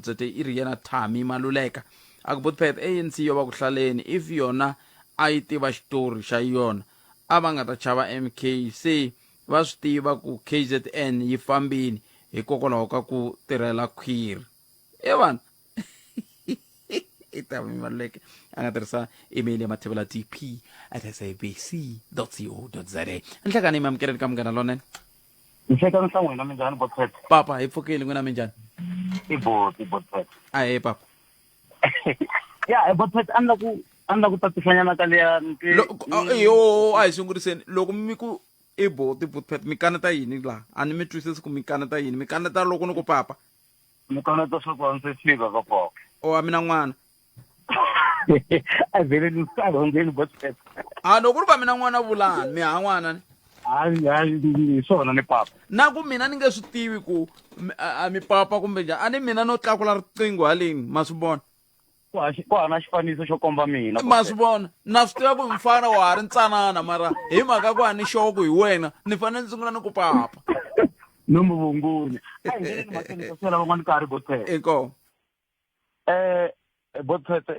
za i ri yena thami maluleka a ku botpet anc yo va ku hlaleni if yona a yi tiva xitori xa yona a va nga ta chava mk se va swi tiva ku kzn yi fambini hikokwalaho ka ku tirhela khwiri e vanhu i ta maluleke a nga tirhisa email ya mathevela dp at sabc co za nhlekani mi amukeleni ka munghana lonene nhlekani swa n'wina minjhani botpet papa hi pfukile n'wina minjhani i boti botpet ahe papa ya botpet a ni la ku a ni la ku tatisanyana ka leya yo a hi sunguriseni loko mi ku i boti botpet mi kaneta yini laha a ni mi twisisi ku mi kaneta yini mi kaneta loko ni ku papa mi kaneta swa ku a ndzi fika ka papa o a mina n'wana a vhele ni sa rhondzeni botpet a loko ku ri ka mina n'wana vulani mi ha n'wana ni hayi hayi hi swona ni papa na ku mina ni nge swi tivi ku a mi papa kumbe njhani a ni mina no tlakula riqingho haleni ma swi vona ku hana xifaniso xo komba mina ma swi vona na swi tiva ku mfana wa ha ri ntsanana mara hi mhaka ku a ni sure ku hi wena ni fanele ni sungula ni ku papa no muvunguni a hi ngeneni mahlweni ka siyela van'wana ka ha ri botshete inkomo botshete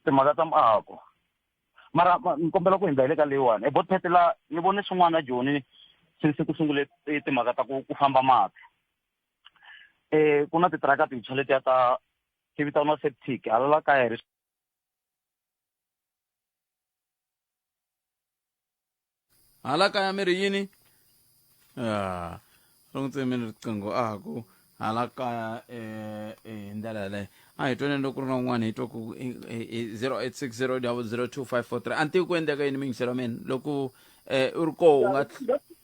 timhaka ta miako mara ni kombela ku hundza hi le ka leyiwani e botshete la ni vone swin'wana joni since ku sungule timhaka ta ku famba mati ku na titiraka tintshwa letiya ta ti vitaniwa septic hala la kaya hi ri Hala kaya mi ri yini? Ah, ri n'wi tsemile riqingho a ha ku hala kaya hi ndlela yaleyo. A hi twaneni loko ku ri na un'wana hi twa ku hi 0860 002543. A ni tivi ku endleka yini miyingiselo ya mina loko u ri koho u nga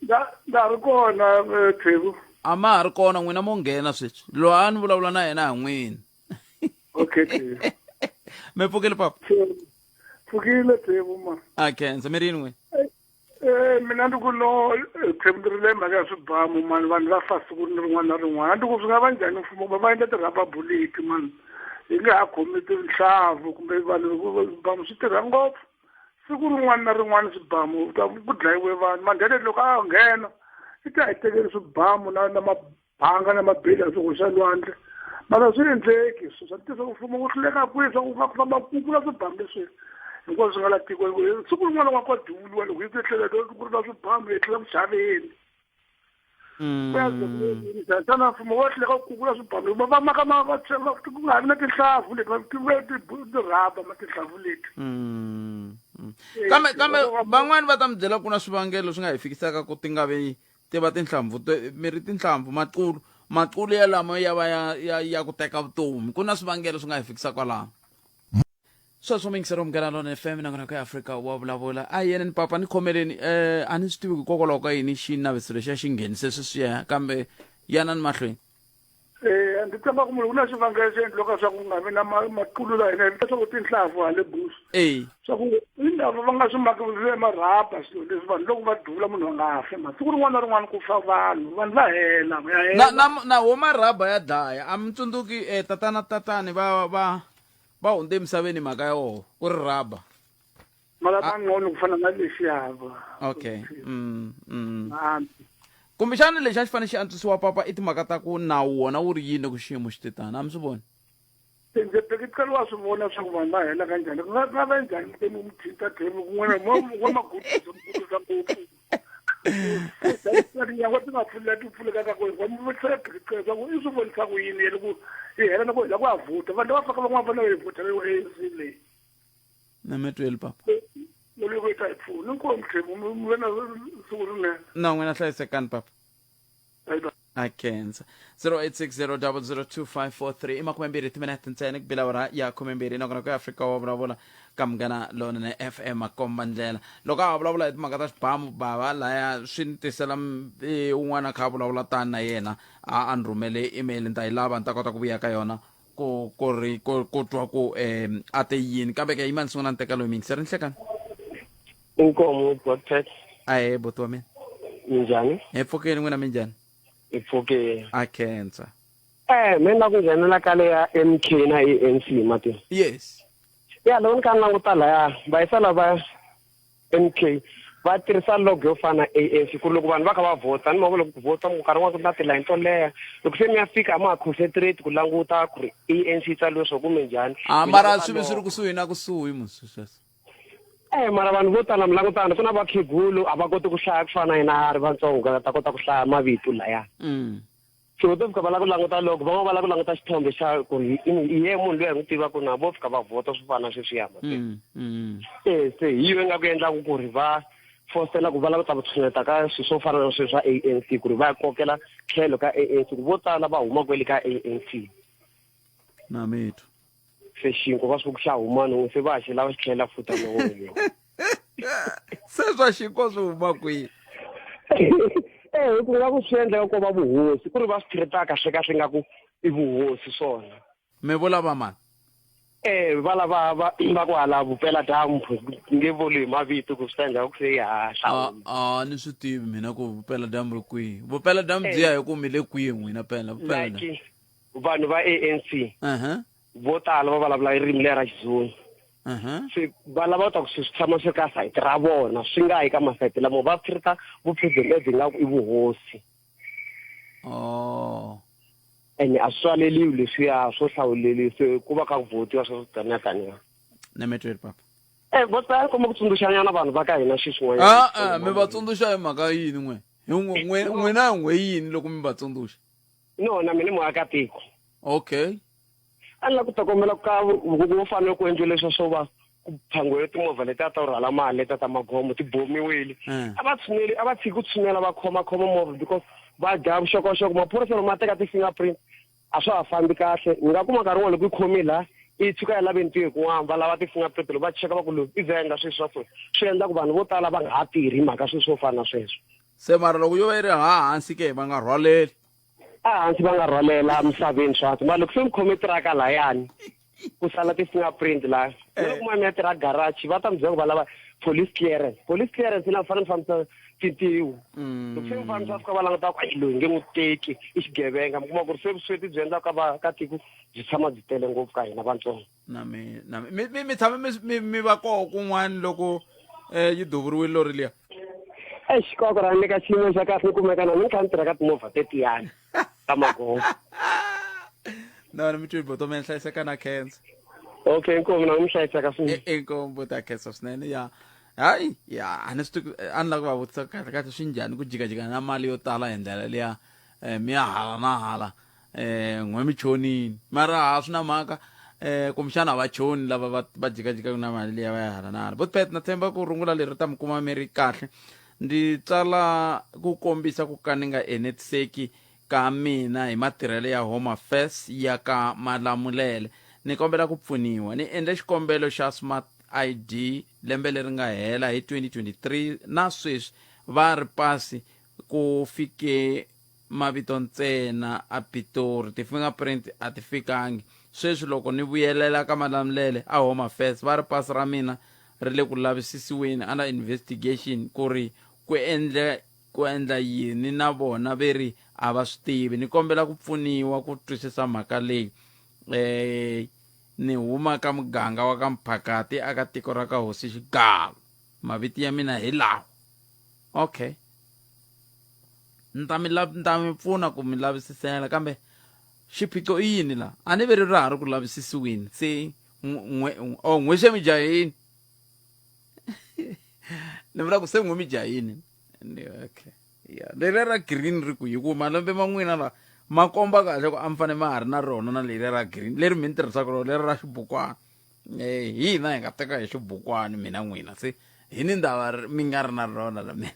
Ndza ha ri kona Thebu. A ma ha ri kona n'wina mo nghena sweswi. Loyi a ni vulavula na yena ha n'wina. Okay Thebu. Mi pfukile papa? Pfukile Thebu ma. A khensa mi ri yini n'wina? Eh mina ndzi ku no Thebu ndzi ri le mhaka ya swibamu mani vanhu va fa siku ni rin'wana na rin'wana a ndzi ku swi nga va njhani mfumo va endla ti-rubber bullet mani hi nga ha khomi tinhlavu kumbe vanhu swibamu swi tirha ngopfu siku rin'wana na rin'wana swibamu ku dlayiwe vanhu Mandela loko a nghena i ta hi tekeli swibamu na na mabanga na mabeli a swi hoxa lwandle mara swi endleki swi swa tisa mfumo wu hluleka kwihi swa ku nga ku famba ku kula swibamu leswi hinkwaswo swi nga la tikweni siku rin'wana wa kwa duvuliwa loko hi tlhela ku ri na swibamu hi tlhela ku xaveni xana mfumo wa hluleka ku kukula swibamu va va maka ma va ku nga ha vi na tinhlavu leti va tirhaba ma tinhlavu leti kambe kambe van'wani va ta mi byela ku na swivangelo swi nga hi fikisaka ku ti nga vi ti va tinhlampfu mi ri tinhlampfu maqulu maqulu ya lama ya va ya ya ya ku teka vutomi ku na swivangelo swi nga hi fikisa kwalano sweswo mingisero munghana lona fm nongonoko ya afrika wa vulavula a yena ni papa ni khomeleni eh a ni swi tivi hikokwalaho ka yini xinaviso lexiya xi nghenise sweswiya kambe yanani mahlweni Eh, ndzi tshemba ku munhu ku na xivangelo xo endliwaka swa ku nga vi na maqulu la hina hi swa ku tinhlavu hale busu eyi swa ku i ndava va nga swi maki swi marhaba swilo leswi vanhu loko va duvula munhu va nga fi masiku rin'wana na rin'wana ku fa vanhu vanhu va hela ya hela na na na wo marhaba ya dlaya a mi tsundzuki eh, tatana tatani va va va hundze emisaveni mhaka ya woho ku ri rhaba mara mangcono ku fana na lexiyava okay Kumbexana lexi a xi fanele xi antswisiwa papa i timhaka ta ku nawu wona wu ri yini loko xiyimo xi te tano a mi swi voni ndzi phekicela wa swi vona swa ku vanhu va hela ka njhani ku nga nga va njhani mi mu thinta thembi kun'wana wa maguduza muguduza ngopfu tinyangwa ti nga pfuleka ti pfulekaka ku wa mu vutisa phekicela swa ku i swi vonisa ku yini yele ku hi hela na ku hela ku ya vhota vanhu lava faka van'wana va na yi vhota leyo ANC leyi na mi tweli papa Mulungu yi ta hi pfuna inkomu tlhemu mi ve na siku rinene na n'wina hlayisekani papa Bye bye. a khensa 0860002543 i makumembirhi timinete ntsena ku bila awara ya khumembirhi nakona ku ya afrika wa vulavula ka munghana lonene fm makomba ndlela loko a ha vulavula hi timhaka ta xibamu bava laya swi ni tisela un'wana a kha a vulavula tani na yena a a ni rhumele email ni ta yi lava ni ta kota ku vuya ka yona ku ku ri ku ku twa ku um a te yini kambe ke yimani sungula ni teka loyi miyingiseri ni hlekani Inkomo Godfred. Ahee buti wa mina. Minjhani? Hi pfukile n'wina minjhani? Hi pfukile. A khensa. Eh, me na ku nghenela ka le ya MK na ANC mati. Yes. Ya loko ni kha ni languta laya vayisa lava MK va tirhisa logo yo fana na ANC ku ri loko vanhu va kha va vhota ni mavona loko ku vhota nkarhi wun'wana ku na tilayini to leha loko se mi ya fika a ma ha concentrate ku languta ku ri ANC yi tsariwe swo kumbe njhani. A Mi mara languta swi ve swi ri logo. kusuhi na kusuhi musi sweswo. Eh mara vanhu vo tala mi langutana ku na vakhegulu a va koti ku hlaya ku fana na hina ha ri vatsongo va ta kota ku hlaya mavito laya. Se vo to fika va lava ku languta loko van'wana va lava ku languta xithombe xa ku ri i ye munhu loyi hi n'wi tivaka na vo fika va vhota swo fana na sweswiya. E se hi yo ingaku endlaku ku ri va fosela ku va lava ku ta va tshuneta ka swilo swo fana na sweswi swa ANC ku ri va ya kokela tlhelo ka ANC ku vo tala va huma kwele ka ANC. Na mitwa. Se xinkwa va swi ku xa huma no se va ha xi lava xi tlhela futa no. Se swa xinkwa swi huma kwihi? Eh ku nga ku swi endleka ko va vuhosi ku ri va swi treat kahle kahle nga ku i vuhosi swona. Mi vula va mani? Eh va lava va va ku hala vupela dyambu nge vuli hi mavito ku swi ta endleka ku se ya hlawula. A ni swi tivi mina ku vupela dyambu ri kwihi. Vupela dyambu byi ya hi ku mi le kwihi n'wina pela vupela dyambu. Like vanhu va ANC vo tala va vulavula ririmi leri ra Xizulu. Se va lava ta ku swi tshama swi ka sayiti ra vona swi nga yi ka masayiti lama va treat vu-president lebyi nga ku i vuhosi. Oh. Ene a swi tswaleliwi leswiya swo hlawuleliwa se ku va kha ku votiwa swo taniya taniya. Na mi twile papa. Eh vo tala komba ku tsundzuxanyana vanhu va ka hina xi swin'wanyana. A a mi va tsundzuxa hi mhaka yini n'we? Hi n'we n'wina n'we yini loko mi va tsundzuxa? No na mina muakatiko. Okay. A ni la ku ta kombela ka ku fanele ku endliwa leswo swo va ku phangiwe timovha letiya ta rhwala mali letiya ta magomo ti bomiwile. A va tshuneli a va tshiki ku tshunela va khoma khoma movha because va dya vuxokoxoko maphorisa loko ma teka ti-fingerprint a swa ha fambi kahle mi nga kuma nkarhi wun'wana loko yi khome laha yi tshuka yi lave ntirho kun'wana va lava ti-fingerprint loko va cheka va ku loyi i ze a endla swilo swa so swi endla ku vanhu vo tala va nga ha tirhi hi mhaka swilo swo fana na sweswo. Se mara loko yo va yi ri ha hansi ke va nga rhwaleli. Ehansi va nga rhwalela emisaveni swa mara loko se mi khome tiraka layani ku sala ti-fingerprint laha na loko mi ya tirha garage va ta mi byela ku va lava police clearance police clearance na fanele mi fambisa tintiho loko se mi fambisa fika va languta ku ayi loyi nge n'wi teki i xigevenga mi kuma ku ri se vusweti byi endlaka ka va ka tiko byi tshama byi tele ngopfu ka hina vatsongo na mi na mi mi mi tshame mi mi mi va koho kun'wana loko eh yi duvuriwile lori liya Eish koko ra le ka xiyimo xa kahle ni kumeka na ni kha ni tirha ka timovha tetiyani ta magondzo. No ni mi twi boto mi hlayiseka na khensa. Okay inkomu na mi hlayiseka swinene. Inkomu buti a khensa swinene ya hayi ya a ni swi tivi a ni lava ku va vutisa kahle kahle swi njhani ku jikajika na mali yo tala hi ndlela liya mi ya hala na hala eh n'we mi chonini mara ha swi na mhaka eh kumbexana a va choni lava va va jikajikaka na mali liya va ya hala na hala botpet na tshemba ku rungula leri ta mi kuma mi ri kahle ndzi tsala ku kombisa ku ka ni nga enetiseki ka mina hi matirhelo ya home affairs ya ka malamulele ni kombela ku pfuniwa ni endle xikombelo xa smart id lembe leri nga hela hi 2023 na sweswi va ri pasi ku fike mavito ntsena a Pitori, ti-fingerprint a ti fikangi. Sweswi loko ni vuyelela ka Malamulele a Home Affairs va ri pasi ra mina ri le ku lavisisiweni, under investigation, ku ri ku endle ku endla yini na vona ve ri a va swi tivi. Ni kombela ku pfuniwa ku twisisa mhaka leyi. Eh, ni huma ka muganga wa ka Mphakati aka tiko ra ka Hosi Xigalo. Mavito ya mina hi lawa. Okay. Ni ta mi ni ta mi pfuna ku mi lavisisela kambe xiphiqo i yini la a ni ve ri ra ha ri ku lavisisiweni se n'we o n'we se mi jahini ni vula ku se n'we mi jahini okay ya leri ra green ri ku hi ku malembe ma n'wina la ma komba kahle ku a mi fanele ma ha ri na rona na leri ra green leri mi ni tirhisaka rona leri ra xibukwana Eh, hi hina hi nga teka hi xibukwani mina n'wina se hi ni ndava mi nga ri na rona la mina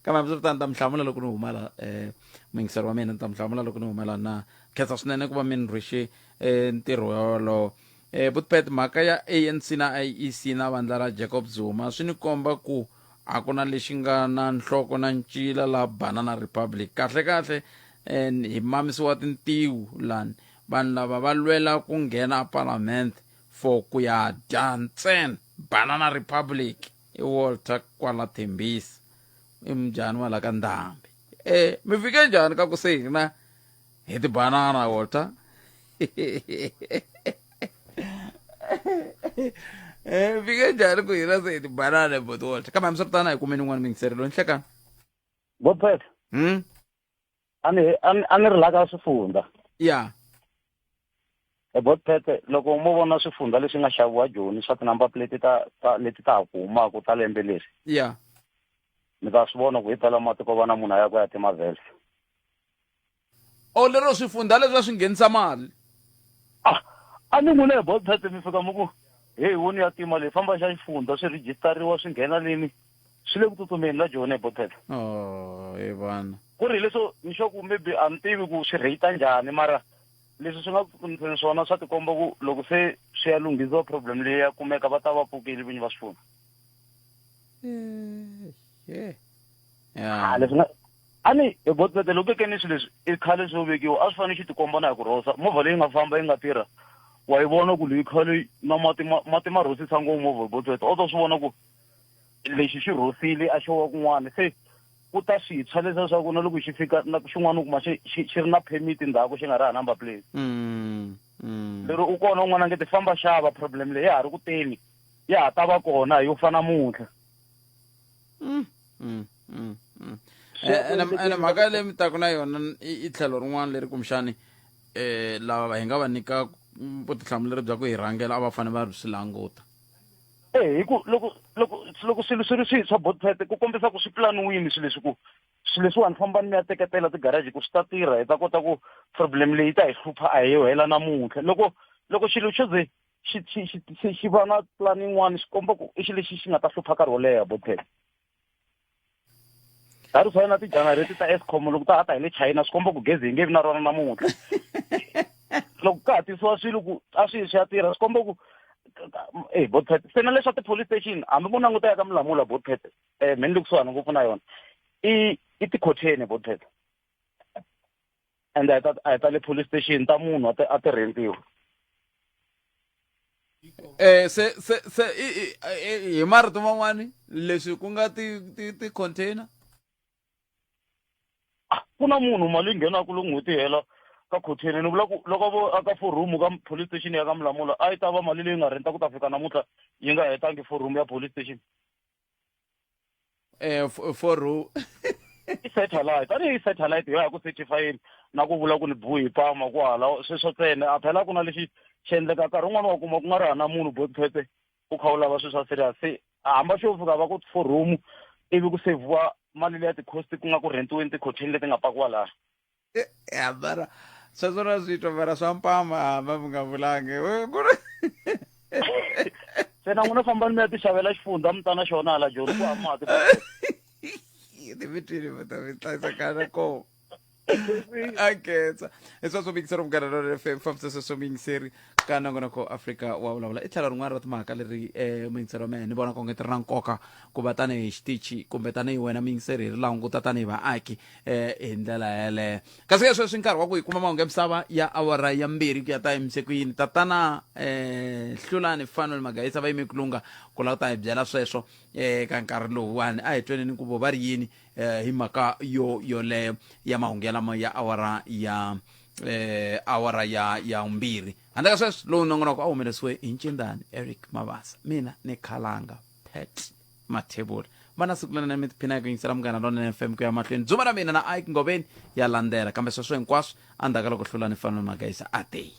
kambe hambiswiritano ni ta mi hlamula loko ni huma la um muyingiseri wa mina ni ta mi hlamula loko ni huma la na khensa swinene ku va mi ni rhwexe um ntirho wolowo um butpet mhaka ya anc na iec na vandla ra jacob zuma swi ni komba ku a ku na lexi nga na nhloko na ncila la banana republic kahle kahle um hi mamisiwa tintiwu lani vanhu lava va lwela ku nghena aparlamente for ku ya dya ntsena banana republic i walter kwala thembisa I mujhani wa la ka ndhambi e mi fike njhani ka ku se hina hi tibanana Walter eh fike njhani ku hina se hi tibanana bot Walter kambe hambiswiritano hi kumeni un'wana muyingiseri loyi nhlekani Bopet. A ni a ni ri la ka swifundza. Ya. E Botpet loko mo vona swifundza leswi nga xaviwa Joni swa ti-number plate ta ta leti ta ha ku humaka ta lembe leri. Ya. Mi ta swi vona ku hi pela mati ko va na munhu a ya ku ya tima vhele. O lero swifundza leswi a swi nghenisa mali. Ah, a ni n'wina hi Botpet mi fika mi ku hey woni ya tima leyi famba xa xifundza swi rejistariwa swi nghena lini swi le ku tsutsumeni la Joni hi Botpet. Oh, he vana. Ku ri leswo ni sure ku maybe a ni tivi ku swi rate njhani mara leswi swi nga ku tsutsumiseni swona swa tikomba ku loko se swi ya lunghisiwa problem leyi ya kumeka va ta va pfukile vinyi va swifundza. Yeah. Ah, leswi nga a ni hi Botpet loko ke ni swilo leswi i khale swo vekiwa a swi fanele xi tikomba na hi ku rhosa movha leyi nga famba yi nga tirha wa yi vona ku leyi khale na mati ma mati ma rhosisa ngopfu movha hi Botpet o to swi vona ku lexi xi rhosile a xo wa kun'wana se ku ta swintshwa leswiya swa ku na loko xi fika na xin'wana u kuma xi xi xi ri na permit ndzhaku xi nga ri ha number plate lero u kona un'wana a nge ti famba xava problem leyi ya ha ri ku teni ya ha ta va kona yo fana namuntlha Ene mhaka leyi mi taku na yona i tlhelo rin'wana leri kumbexani um lava hi nga va nyika vutihlamuleri bya ku hi rhangela a va fanele va swi languta. E hi ku loko loko loko swilo swi ri swintshwa Botpet ku kombisa ku swi pulaniwini swilo leswi ku swilo leswiwani fambani mi ya teketela tigaraji ku swi ta tirha hi ta kota ku problem leyi ta hi hlupha a hi yo hela namuntlha loko loko xilo xo ze xi xi xi xi xi va na plan yin'wana swi komba ku i xilo lexi xi nga ta hlupha nkarhi wo leha Botpet ha ri fana na ti-generator ta Eskom loko ta ha ta hi le China swi komba ku gezi hi nge vi na rona namuntlha loko ka ha tisiwa swilo ku a swi swi ya tirha swi komba ku eh Botpet se na leswa ti-police station hambi mo languta ya ka Mulamula Botpet eh me ni le kusuhani ngopfu na yona i i ti-container Botpet and a hi ta a hi ta le police station ta munhu a ti a ti rentiwa Eh se se se i i hi marito man'wani leswi ku nga ti ti ti container ku na munhu mali yi nghenaka loko n'hweti yi hela ka container ni vula ku loko vo aka four room ka police station ya ka Mulamula a yi ta va mali leyi nga renta ku ta fika namuntlha yi nga hetangi four room ya police station eh for room i satellite tanihi satellite yo ya ku certifyini na ku vula ku ni buhi pama ku hala sweswo ntsena a phela ku na lexi xi endleka nkarhi wun'wani wa kuma ku nga ri hana munhu botphete u kha u lava swilo swa serious se hamba xo fika va ku four room ivi ku seviwa mali leya ti-cost ku nga ku rentiweni ti-contain leti nga pakiwa laha ya mara sweswo na swi twa mara swa mpama hamba mi nga vulangi se na n'wina fambani mi ya ti xavela xifundza mi ta na xona hala joni ku hava mati ni mi twile mi ta mi hlayisakana kona a khensa hi sweswo miyingiseri munghana lonene fm fambisa sweswo miyingiseri ka nongonoko afrika wa vulavula i tlhelo rin'wana ra timhaka leri um muyingiseri wa mehe ni vona konge ti ri na nkoka ku va tanihi xitichi kumbe tanihi wena muyingiseri hi ri languta tanihi vaaki um hi ndlela yeleyo kasi ke sweswi nkarhi wa ku hi kuma mahungu ya misava ya awara ya mbirhi ku ya ta yimise ku yini tatana um hlulani fanuel magayisa va yime ku lunga ku lava ku ta hi byela sweswo um ka nkarhi lowuwani a hi tweneni ku vo va ri yini um hi mhaka yo yoleyo ya mahungu yalamo ya awara ya eh awara ya ya mbirhi handle ka sweswo lowu nongonoko a humelerisiwe hi ncindani eric mabasa mina ni khalanga pet mathebula va na siku lena mi tiphina hi ku yingisela munghana lonene fm ku ya mahlweni dzuma ra mina na ike ngoveni ya landzela kambe sweswo hinkwaswo endzhaku ka loko hlulani fanele magayisa a te.